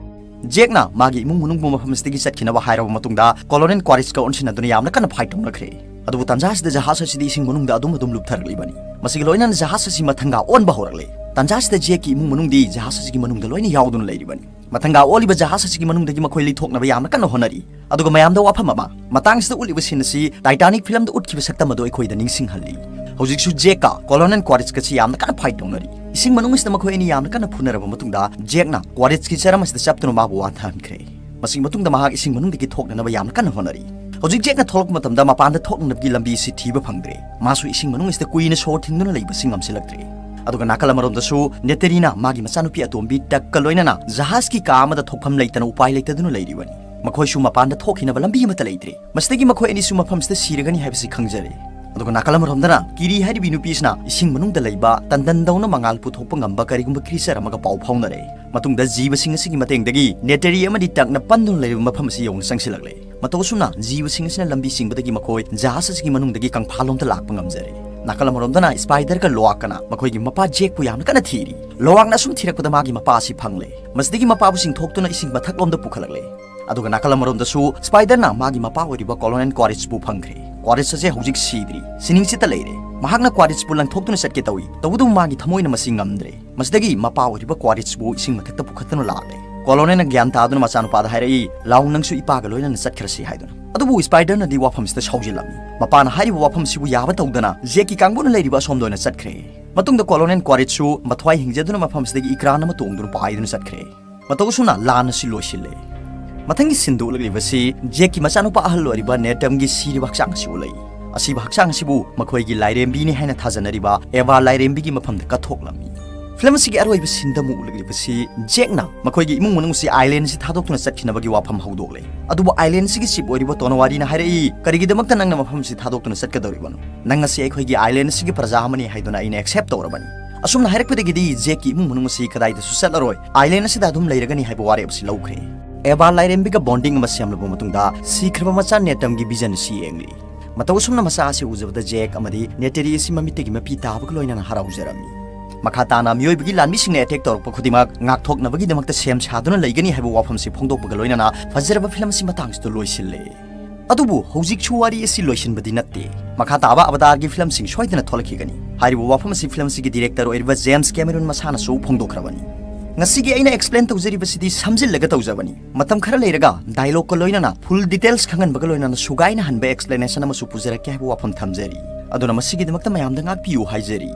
ꯖꯦꯛꯅ ꯃꯥꯒꯤ ꯏꯃꯨꯡ ꯃꯅꯨꯡꯕꯨ ꯃꯐꯝ ꯑꯁꯤꯗꯒꯤ ꯆꯠꯈꯤꯅꯕ ꯍꯥꯏꯔꯕ ꯃꯇꯨꯡꯗ ꯀꯣꯂꯣꯅꯦꯜ ꯀ꯭ꯋꯥꯔꯤꯠꯁꯀ ꯑꯣꯟꯁꯤꯟꯅꯗꯨꯅ ꯌꯥꯝꯅ ꯀꯟꯅ ꯐꯥꯏꯠ ꯇꯧꯅꯈ꯭ꯔꯦ꯫ ꯑꯗꯨꯕꯨ ꯇꯥꯟꯖꯥ ꯑꯁꯤꯗ ꯖꯍꯥꯖ ꯑꯁꯤꯗꯤ ꯏꯁꯤꯡ ꯃꯅꯨꯡꯗ ꯑꯗꯨꯝ ꯑꯗꯨꯝ ꯂꯨꯞꯊꯔꯛꯂꯤꯕꯅꯤ꯫ ꯃꯁꯤꯒ ꯂꯣꯏꯅꯅ ꯖꯍꯥꯖ ꯑꯁꯤ ꯃꯊꯪꯒꯥ ꯑꯣꯟꯕ ꯍꯧꯔꯛꯂꯦ꯫ ꯇꯥꯟꯖꯥ ꯑꯁꯤꯗ ꯖꯦꯛꯀꯤ ꯏꯃꯨꯡ ꯃꯅꯨꯡꯗꯤ ꯖꯍꯥꯖ ꯑꯁꯤꯒꯤ ꯃꯅꯨꯡꯗ ꯂꯣꯏꯅ ꯌꯥꯎꯗꯨꯅ ꯂꯩꯔꯤꯕꯅꯤ꯫ ꯃꯊꯪꯒꯥ ꯑꯣꯜꯂꯤꯕ ꯖꯍꯥꯖ ꯑꯁꯤꯒꯤ ꯃꯅꯨꯡꯗꯒꯤ ꯃꯈꯣꯏ ꯂꯩꯊꯣꯛꯅꯕ ꯌꯥꯝꯅ ꯀꯟꯅ ꯍꯣꯠꯅꯔꯤ꯫ ꯑꯗꯨꯒ ꯃꯌꯥꯝꯗ ꯋꯥꯐꯝ ꯑꯃ, ꯃꯇꯥꯡꯁꯤꯗ ꯎꯠꯂꯤꯕ ꯁꯤꯟ ꯑꯁꯤ ꯇꯥꯏꯇꯥꯅꯤꯛ ꯐꯤꯂꯝꯗ ꯎꯠꯈꯤꯕ ꯁꯛꯇꯝ ꯑꯗꯨ ꯑꯩꯈꯣꯏꯗ ꯅꯤꯡꯁꯤꯡꯍꯜꯂꯤ꯫ ꯍꯧꯖꯤꯛꯁꯨ ꯖꯦꯛꯀ ꯀꯣꯂꯣꯅꯦꯜ ꯀ꯭ꯋꯥꯔꯤꯠꯁꯀꯁꯤ ꯌꯥꯝꯅ ꯀꯟꯅ ꯐꯥꯏꯠ ꯇꯧꯅꯔꯤ꯫ ꯏꯁꯤꯡ ꯃꯅꯨꯡ ꯑꯁꯤꯗ ꯃꯈꯣꯏ ꯑꯅꯤ ꯌꯥꯝꯅ ꯀꯟꯅ ꯐꯨꯅꯔꯕ ꯃꯇꯨꯡꯗ ꯖꯦꯛꯅ ꯀ꯭ꯋꯥꯔꯤꯠꯁꯀꯤ ꯆꯔꯝ ꯑꯁꯤꯗ ꯆꯞꯇꯨꯅ ꯃꯥꯕꯨ ꯋꯥꯟꯊꯍꯟꯈ꯭ꯔꯦ꯫ ꯃꯁꯤꯒꯤ ꯃꯇꯨꯡꯗ ꯃꯍꯥꯛ ꯏꯁꯤꯡ ꯃꯅꯨꯡꯗꯒꯤ ꯊꯣꯛꯅꯅꯕ ꯌꯥꯝꯅ ꯀꯟꯅ ꯍꯣꯠꯅꯔꯤ꯫ ꯍꯧꯖꯤꯛ ꯖꯦꯛꯅ ꯊꯣꯛꯂꯛꯄ ꯃꯇꯝꯗ ꯃꯄꯥꯟꯗ ꯊꯣꯛꯅꯅꯕꯒꯤ ꯂꯝꯕꯤ ꯑꯁꯤ ꯊꯤꯕ ꯐꯪꯗ꯭ꯔꯦ꯫ ꯃꯥꯁꯨ ꯏꯁꯤꯡ ꯃꯅꯨꯡ ꯑꯁꯤꯗ ꯀꯨꯏꯅ ꯁꯣꯔ ꯊꯤꯡꯗꯨꯅ ꯂꯩꯕꯁꯤ ꯉꯝꯁꯤꯜꯂꯛꯇ꯭ꯔꯦ꯫ ꯑꯗꯨꯒ ꯅꯥꯀꯜ ꯑꯃꯔꯣꯝꯗꯁꯨ ꯅꯦꯇꯦꯔꯤꯅ ꯃꯥꯒꯤ ꯃꯆꯥꯅꯨꯄꯤ ꯑꯇꯣꯝꯕꯤ ꯇꯛꯀ ꯂꯣꯏꯅꯅ ꯖꯍꯥꯖꯀꯤ ꯀꯥ ꯑꯃꯗ ꯊꯣꯛꯐꯝ ꯂꯩꯇꯅ ꯎꯄꯥꯏ ꯂꯩꯇꯗꯨꯅ ꯂꯩꯔꯤꯕꯅꯤ꯫ ꯃꯈꯣꯏꯁꯨ ꯃꯄꯥꯟꯗ ꯊꯣꯛꯈꯤꯅꯕ ꯂꯝꯕꯤ ꯑꯃꯠꯇ ꯂꯩꯇ꯭ꯔꯦ꯫ ꯃꯁꯤꯗꯒꯤ ꯃꯈꯣꯏ ꯑꯅꯤꯁꯨ ꯃꯐꯝꯁꯤꯗ ꯁꯤꯔꯒꯅꯤ ꯍꯥꯏꯕꯁꯤ ꯈꯪꯖꯔꯦ꯫ ꯑꯗꯨꯒ ꯅꯥꯀꯜ ꯑꯃꯔꯣꯝꯗꯅ ꯀꯤꯔꯤ ꯍꯥꯏꯔꯤꯕꯤ ꯅꯨꯄꯤꯁꯤꯅ ꯏꯁꯤꯡ ꯃꯅꯨꯡꯗ ꯂꯩꯕ ꯇꯟꯗꯟꯗꯧꯅ ꯃꯉꯥꯜ ꯄꯨꯊꯣꯛꯄ ꯉꯝꯕ ꯀꯔꯤꯒꯨꯝꯕ ꯀ꯭ꯔꯤꯆꯔ ꯑꯃꯒ ꯄꯥꯎ ꯐꯥꯎꯅꯔꯦ꯫ ꯃꯇꯨꯡꯗ ꯖꯤꯕꯁꯤꯡ ꯑꯁꯤꯒꯤ ꯃꯇꯦꯡꯗꯒꯤ ꯅꯦꯇꯦꯔꯤ ꯑꯃꯗꯤ ꯇꯛꯅ ꯄꯟꯗꯨꯅ ꯂꯩꯔꯤꯕ ꯃꯐꯝ ꯑꯁꯤ ꯌꯧꯅ ꯆꯪꯁꯤꯜꯂꯛꯂꯦ꯫ ꯃꯇꯧ ꯑꯁꯨꯝꯅ ꯖꯤꯕꯁꯤꯡ ꯑꯁꯤꯅ ꯂꯝꯕꯤ ꯆꯤꯡꯕꯗꯒꯤ ꯃꯈꯣꯏ ꯖꯍꯥꯖ ꯑꯁꯤꯒꯤ ꯃꯅꯨꯡꯗꯒꯤ ꯀꯪꯐꯥꯜꯂꯣꯝꯗ ꯂꯥꯛꯄ ꯉꯝꯖꯔꯦ꯫ ꯅꯥꯀꯜ ꯑꯃꯔꯣꯝꯗꯅ ꯁ꯭ꯄꯥꯏꯗꯔꯒ ꯂꯣꯋꯥꯛꯀꯅ ꯃꯈꯣꯏꯒꯤ ꯃꯄꯥ ꯖꯦꯛꯄꯨ ꯌꯥꯝꯅ ꯀꯟꯅ ꯊꯤꯔꯤ꯫ ꯂꯣꯋꯥꯛꯅ ꯑꯁꯨꯝ ꯊꯤꯔꯛꯄꯗ ꯃꯥꯒꯤ ꯃꯄꯥ ꯑꯁꯤ ꯐꯪꯂꯦ꯫ ꯃꯁꯤꯗꯒꯤ ꯃꯄꯥꯕꯨ ꯆꯤꯡꯊꯣꯛꯇꯨꯅ ꯏꯁꯤꯡ ꯃꯊꯛꯂꯣꯝꯗ ꯄꯨꯈꯠꯂꯛꯂꯦ꯫ ꯑꯗꯨꯒ ꯅꯥꯀꯜ ꯑꯃꯔꯣꯝꯗꯁꯨ ꯁ꯭ꯄꯥꯏꯗꯔꯅ ꯃꯥꯒꯤ ꯃꯄꯥ ꯑꯣꯏꯔꯤꯕ ꯀꯣꯂꯣꯅꯦꯜ ꯀ꯭ꯋꯥꯔꯤꯠꯁꯄꯨ ꯐꯪꯈ꯭ꯔꯦ꯫ ꯀ꯭ꯋꯥꯔꯤꯠꯁ ꯑꯁꯦ ꯍꯧꯖꯤꯛ ꯁꯤꯗ꯭ꯔꯤ, ꯁꯤꯅꯤꯡꯆꯤꯠꯇ ꯂꯩꯔꯦ꯫ ꯃꯍꯥꯛꯅ ꯀ꯭ꯋꯥꯔꯤꯠꯁꯄꯨ ꯂꯪꯊꯣꯛꯇꯨꯅ ꯆꯠꯀꯦ ꯇꯧꯏ, ꯇꯧꯕꯇꯕꯨ ꯃꯥꯒꯤ ꯊꯃꯣꯏꯅ ꯃꯁꯤ ꯉꯝꯗ꯭ꯔꯦ꯫ ꯃꯁꯤꯗꯒꯤ ꯃꯄꯥ ꯑꯣꯏꯔꯤꯕ ꯀ꯭ꯋꯥꯔꯤꯠꯁꯄꯨ ꯏꯁꯤꯡ ꯃꯊꯛꯇ ꯄꯨꯈꯠꯇꯨꯅ ꯂꯥꯛꯂꯦ꯫ ꯀꯣꯂꯣꯅꯦꯜꯅ ꯒ꯭ꯌꯥꯟ ꯇꯥꯗꯨꯅ ꯃꯆꯥꯅꯨꯄꯥꯗ ꯍꯥꯏꯔꯛꯏ, "ꯂꯥꯎ, ꯅꯪꯁꯨ ꯏꯄꯥꯒ ꯂꯣꯏꯅꯅ ꯆꯠꯈ꯭ꯔꯁꯤ" ꯍꯥꯏꯗꯨꯅ꯫ ꯑꯗꯨꯕꯨ ꯁ꯭ꯄꯥꯏꯗꯔꯅꯗꯤ ꯋꯥꯐꯝꯁꯤꯗ ꯁꯥꯎꯖꯤꯜꯂꯝꯃꯤ꯫ ꯃꯄꯥꯅ ꯍꯥꯏꯔꯤꯕ ꯋꯥꯐꯝꯁꯤꯕꯨ ꯌꯥꯕ ꯇꯧꯗꯅ ꯖꯦꯛꯀꯤ ꯀꯥꯡꯕꯨꯅ ꯂꯩꯔꯤꯕ ꯑꯁꯣꯝꯗ ꯑꯣꯏꯅ ꯆꯠꯈ꯭ꯔꯦ꯫ ꯃꯇꯨꯡꯗ ꯀꯣꯂꯣꯅꯦꯜ ꯀ꯭ꯋꯥꯔꯤꯠꯁꯨ ꯃꯊ꯭ꯋꯥꯏ ꯍꯤꯡꯖꯗꯨꯅ ꯃꯐꯝꯁꯤꯗꯒꯤ ꯏꯀ꯭ꯔꯥꯟ ꯑꯃ ꯇꯣꯡꯗꯨꯅ ꯄꯥꯏꯗꯨꯅ ꯆꯠꯈ꯭ꯔꯦ꯫ ꯃꯇꯧ ꯑꯁꯨꯝꯅ ꯂꯥꯟ ꯑꯁꯤ ꯂꯣꯏꯁꯤꯜꯂꯦ꯫ ꯃꯊꯪꯒꯤ ꯁꯤꯟꯗ ꯎꯠꯂꯛꯂꯤꯕꯁꯤ ꯖꯦꯛꯀꯤ ꯃꯆꯥꯅꯨꯄꯥ ꯑꯍꯜ ꯑꯣꯏꯔꯤꯕ ꯅꯦꯇꯝꯒꯤ ꯁꯤꯔꯤꯕ ꯍꯛꯆꯥꯡ ꯑꯁꯤ ꯎꯠꯂꯛꯏ꯫ ꯑꯁꯤꯕ ꯍꯛꯆꯥꯡ ꯑꯁꯤꯕꯨ ꯃꯈꯣꯏꯒꯤ ꯂꯥꯏꯔꯦꯝꯕꯤꯅꯤ ꯍꯥꯏꯅ ꯊꯥꯖꯅꯔꯤꯕ ꯑꯦꯚꯥ ꯂꯥꯏꯔꯦꯝꯕꯤꯒꯤ ꯃꯐꯝꯗ ꯀꯠꯊꯣꯛꯂꯝꯃꯤ꯫ ꯐꯤꯂꯝ ꯑꯁꯤꯒꯤ ꯑꯔꯣꯏꯕ ꯁꯤꯟꯗ ꯑꯃꯨꯛ ꯎꯠꯂꯛꯂꯤꯕꯁꯤ ꯖꯦꯛꯅ ꯃꯈꯣꯏꯒꯤ ꯏꯃꯨꯡ ꯃꯅꯨꯡꯁꯤ ꯑꯥꯏꯂꯦꯟ ꯑꯁꯤ ꯊꯥꯗꯣꯛꯇꯨꯅ ꯆꯠꯈꯤꯅꯕꯒꯤ ꯋꯥꯐꯝ ꯍꯧꯗꯣꯛꯂꯦ꯫ ꯑꯗꯨꯕꯨ ꯑꯥꯏꯂꯦꯟ ꯑꯁꯤꯒꯤ ꯆꯤꯞ ꯑꯣꯏꯔꯤꯕ ꯇꯣꯅꯋꯥꯔꯤꯅ ꯍꯥꯏꯔꯛꯏ, "ꯀꯔꯤꯒꯤꯗꯃꯛꯇ ꯅꯪꯅ ꯃꯐꯝ ꯑꯁꯤ ꯊꯥꯗꯣꯛꯇꯨꯅ ꯆꯠꯀꯗꯧꯔꯤꯕꯅꯣ? ꯅꯪ ꯑꯁꯤ ꯑꯩꯈꯣꯏꯒꯤ ꯑꯥꯏꯂꯦꯟ ꯑꯁꯤꯒꯤ ꯄ꯭ꯔꯖꯥ ꯑꯃꯅꯤ ꯍꯥꯏꯗꯨꯅ ꯑꯩꯅ ꯑꯦꯛꯁꯦꯞ ꯇꯧꯔꯕꯅꯤ꯫" ꯑꯁꯨꯝꯅ ꯍꯥꯏꯔꯛꯄꯗꯒꯤꯗꯤ ꯖꯦꯛꯀꯤ ꯏꯃꯨꯡ ꯃꯅꯨꯡ ꯑꯁꯤ ꯀꯗꯥꯏꯗꯁꯨ ꯆꯠꯂꯔꯣꯏ, ꯑꯥꯏꯂꯦꯟ ꯑꯁꯤꯗ ꯑꯗꯨꯝ ꯂꯩꯔꯒꯅꯤ ꯍꯥꯏꯕ ꯋꯥꯔꯦꯞ ꯑꯁꯤ ꯂꯧꯈ꯭ꯔꯦ꯫ ꯑꯦꯚꯥ ꯂꯥꯏꯔꯦꯝꯕꯤꯒ ꯕꯣꯟꯗꯤꯡ ꯑꯃ ꯁꯦꯝꯂꯕ ꯃꯇꯨꯡꯗ ꯁꯤꯈ꯭ꯔꯕ ꯃꯆꯥ ꯅꯦꯇꯝꯒꯤ ꯚꯤꯖꯟ ꯑꯁꯤ ꯌꯦꯡꯂꯤ꯫ ꯃꯇꯧ ꯑꯁꯨꯝꯅ ꯃꯆꯥ ꯑꯁꯤ ꯎꯖꯕꯗ ꯖꯦꯛ ꯑꯃꯗꯤ ꯅꯦꯇꯦꯔꯤ ꯑꯁꯤ ꯃꯃꯤꯠꯇꯒꯤ ꯃꯄꯤ ꯇꯥꯕꯒ ꯂꯣꯏꯅꯅ ꯍꯔꯥꯎꯖꯔꯝꯃꯤ꯫ ꯃꯈꯥ ꯇꯥꯅ ꯃꯤꯑꯣꯏꯕꯒꯤ ꯂꯥꯟꯃꯤꯁꯤꯡꯅ ꯑꯦꯇꯦꯛ ꯇꯧꯔꯛꯄ ꯈꯨꯗꯤꯡꯃꯛ ꯉꯥꯛꯊꯣꯛꯅꯕꯒꯤꯗꯃꯛꯇ ꯁꯦꯝ ꯁꯥꯗꯨꯅ ꯂꯩꯒꯅꯤ ꯍꯥꯏꯕ ꯋꯥꯐꯝꯁꯤ ꯐꯣꯡꯗꯣꯛꯄꯒ ꯂꯣꯏꯅꯅ ꯐꯖꯔꯕ ꯐꯤꯂꯝ ꯑꯁꯤ ꯃꯇꯥꯡꯁꯤꯗ ꯂꯣꯏꯁꯤꯜꯂꯦ꯫ ꯑꯗꯨꯕꯨ ꯍꯧꯖꯤꯛꯁꯨ ꯋꯥꯔꯤ ꯑꯁꯤ ꯂꯣꯏꯁꯤꯟꯕꯗꯤ ꯅꯠꯇꯦ꯫ ꯃꯈꯥ ꯇꯥꯕ ꯑꯕꯇꯥꯔꯒꯤ ꯐꯤꯂꯝꯁꯤꯡ ꯁꯣꯏꯗꯅ ꯊꯣꯛꯂꯛꯈꯤꯒꯅꯤ꯫ ꯍꯥꯏꯔꯤꯕ ꯋꯥꯐꯝ ꯑꯁꯤ ꯐꯤꯂꯝ ꯑꯁꯤꯒꯤ ꯗꯤꯔꯦꯛꯇꯔ ꯑꯣꯏꯔꯤꯕ ꯖꯦꯝꯁ ꯀꯦꯃꯦꯔꯨꯟ ꯃꯁꯥꯅꯁꯨ ꯐꯣꯡꯗꯣꯛꯈ꯭ꯔꯕꯅꯤ꯫ ꯉꯁꯤꯒꯤ ꯑꯩꯅ ꯑꯦꯛꯁꯄ꯭ꯂꯦꯟ ꯇꯧꯖꯔꯤꯕꯁꯤꯗꯤ ꯁꯝꯖꯤꯜꯂꯒ ꯇꯧꯖꯕꯅꯤ꯫ ꯃꯇꯝ ꯈꯔ ꯂꯩꯔꯒ ꯗꯥꯏꯂꯣꯒꯀ ꯂꯣꯏꯅꯅ ꯐꯨꯜ ꯗꯤꯇꯦꯜꯁ ꯈꯪꯍꯟꯕꯒ ꯂꯣꯏꯅꯅ ꯁꯨꯒꯥꯏꯅ ꯍꯟꯕ ꯑꯦꯛꯁꯄ꯭ꯂꯦꯅꯦꯁꯟ ꯑꯃꯁꯨ ꯄꯨꯖꯔꯛꯀꯦ ꯍꯥꯏꯕ ꯋꯥꯐꯝ ꯊꯝꯖꯔꯤ꯫ ꯑꯗꯨꯅ ꯃꯁꯤꯒꯤꯗꯃꯛꯇ ꯃꯌꯥꯝꯗ ꯉꯥꯛꯄꯤꯌꯨ ꯍꯥꯏꯖꯔꯤ꯫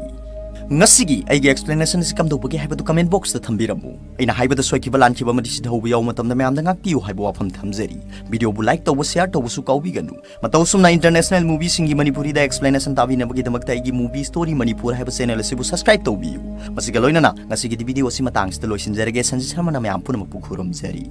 ꯉꯁꯤꯒꯤ ꯑꯩꯒꯤ ꯑꯦꯛꯁꯄ꯭ꯂꯦꯅꯦꯁꯟ ꯑꯁꯤ ꯀꯝꯗꯧꯕꯒꯦ ꯍꯥꯏꯕꯗꯨ ꯀꯃꯦꯟ ꯕꯣꯛꯁꯇ ꯊꯝꯕꯤꯔꯝꯃꯨ꯫ ꯑꯩꯅ ꯍꯥꯏꯕꯗ ꯁꯣꯏꯈꯤꯕ ꯂꯥꯟꯈꯤꯕ ꯑꯃꯗꯤ ꯁꯤꯊꯧꯕ ꯌꯥꯎꯕ ꯃꯇꯝꯗ ꯃꯌꯥꯝꯗ ꯉꯥꯛꯄꯤꯌꯨ ꯍꯥꯏꯕ ꯋꯥꯐꯝ ꯊꯝꯖꯔꯤ꯫ ꯚꯤꯗꯤꯑꯣꯕꯨ ꯂꯥꯏꯛ ꯇꯧꯕ, ꯁꯦꯌꯔ ꯇꯧꯕꯁꯨ ꯀꯥꯎꯕꯤꯒꯅꯨ꯫ ꯃꯇꯧ ꯑꯁꯨꯝꯅ ꯏꯟꯇꯔꯅꯦꯁꯅꯦꯜ ꯃꯨꯚꯤꯁꯤꯡꯒꯤ ꯃꯅꯤꯄꯨꯔꯤꯗ ꯑꯦꯛꯁꯄ꯭ꯂꯦꯅꯦꯁꯟ ꯇꯥꯕꯤꯅꯕꯒꯤꯗꯃꯛꯇ ꯑꯩꯒꯤ ꯃꯨꯚꯤ ꯁ꯭ꯇꯣꯔꯤ ꯃꯅꯤꯄꯨꯔ ꯍꯥꯏꯕ ꯆꯦꯅꯦꯜ ꯑꯁꯤꯕꯨ ꯁꯕꯁꯀ꯭ꯔꯥꯏꯕ ꯇꯧꯕꯤꯌꯨ꯫ ꯃꯁꯤꯒ ꯂꯣꯏꯅꯅ ꯉꯁꯤꯒꯤꯗꯤ ꯚꯤꯗꯤꯑꯣ ꯑꯁꯤ ꯃꯇꯥꯡꯁꯤꯗ ꯂꯣꯏꯁꯤꯟꯖꯔꯒꯦ꯫ ꯁꯟꯖꯤꯠ ꯁꯔꯃꯅ ꯃꯌꯥꯝ ꯄꯨꯝꯅꯃꯛꯄꯨ ꯈꯨꯔꯨꯝꯖꯔꯤ꯫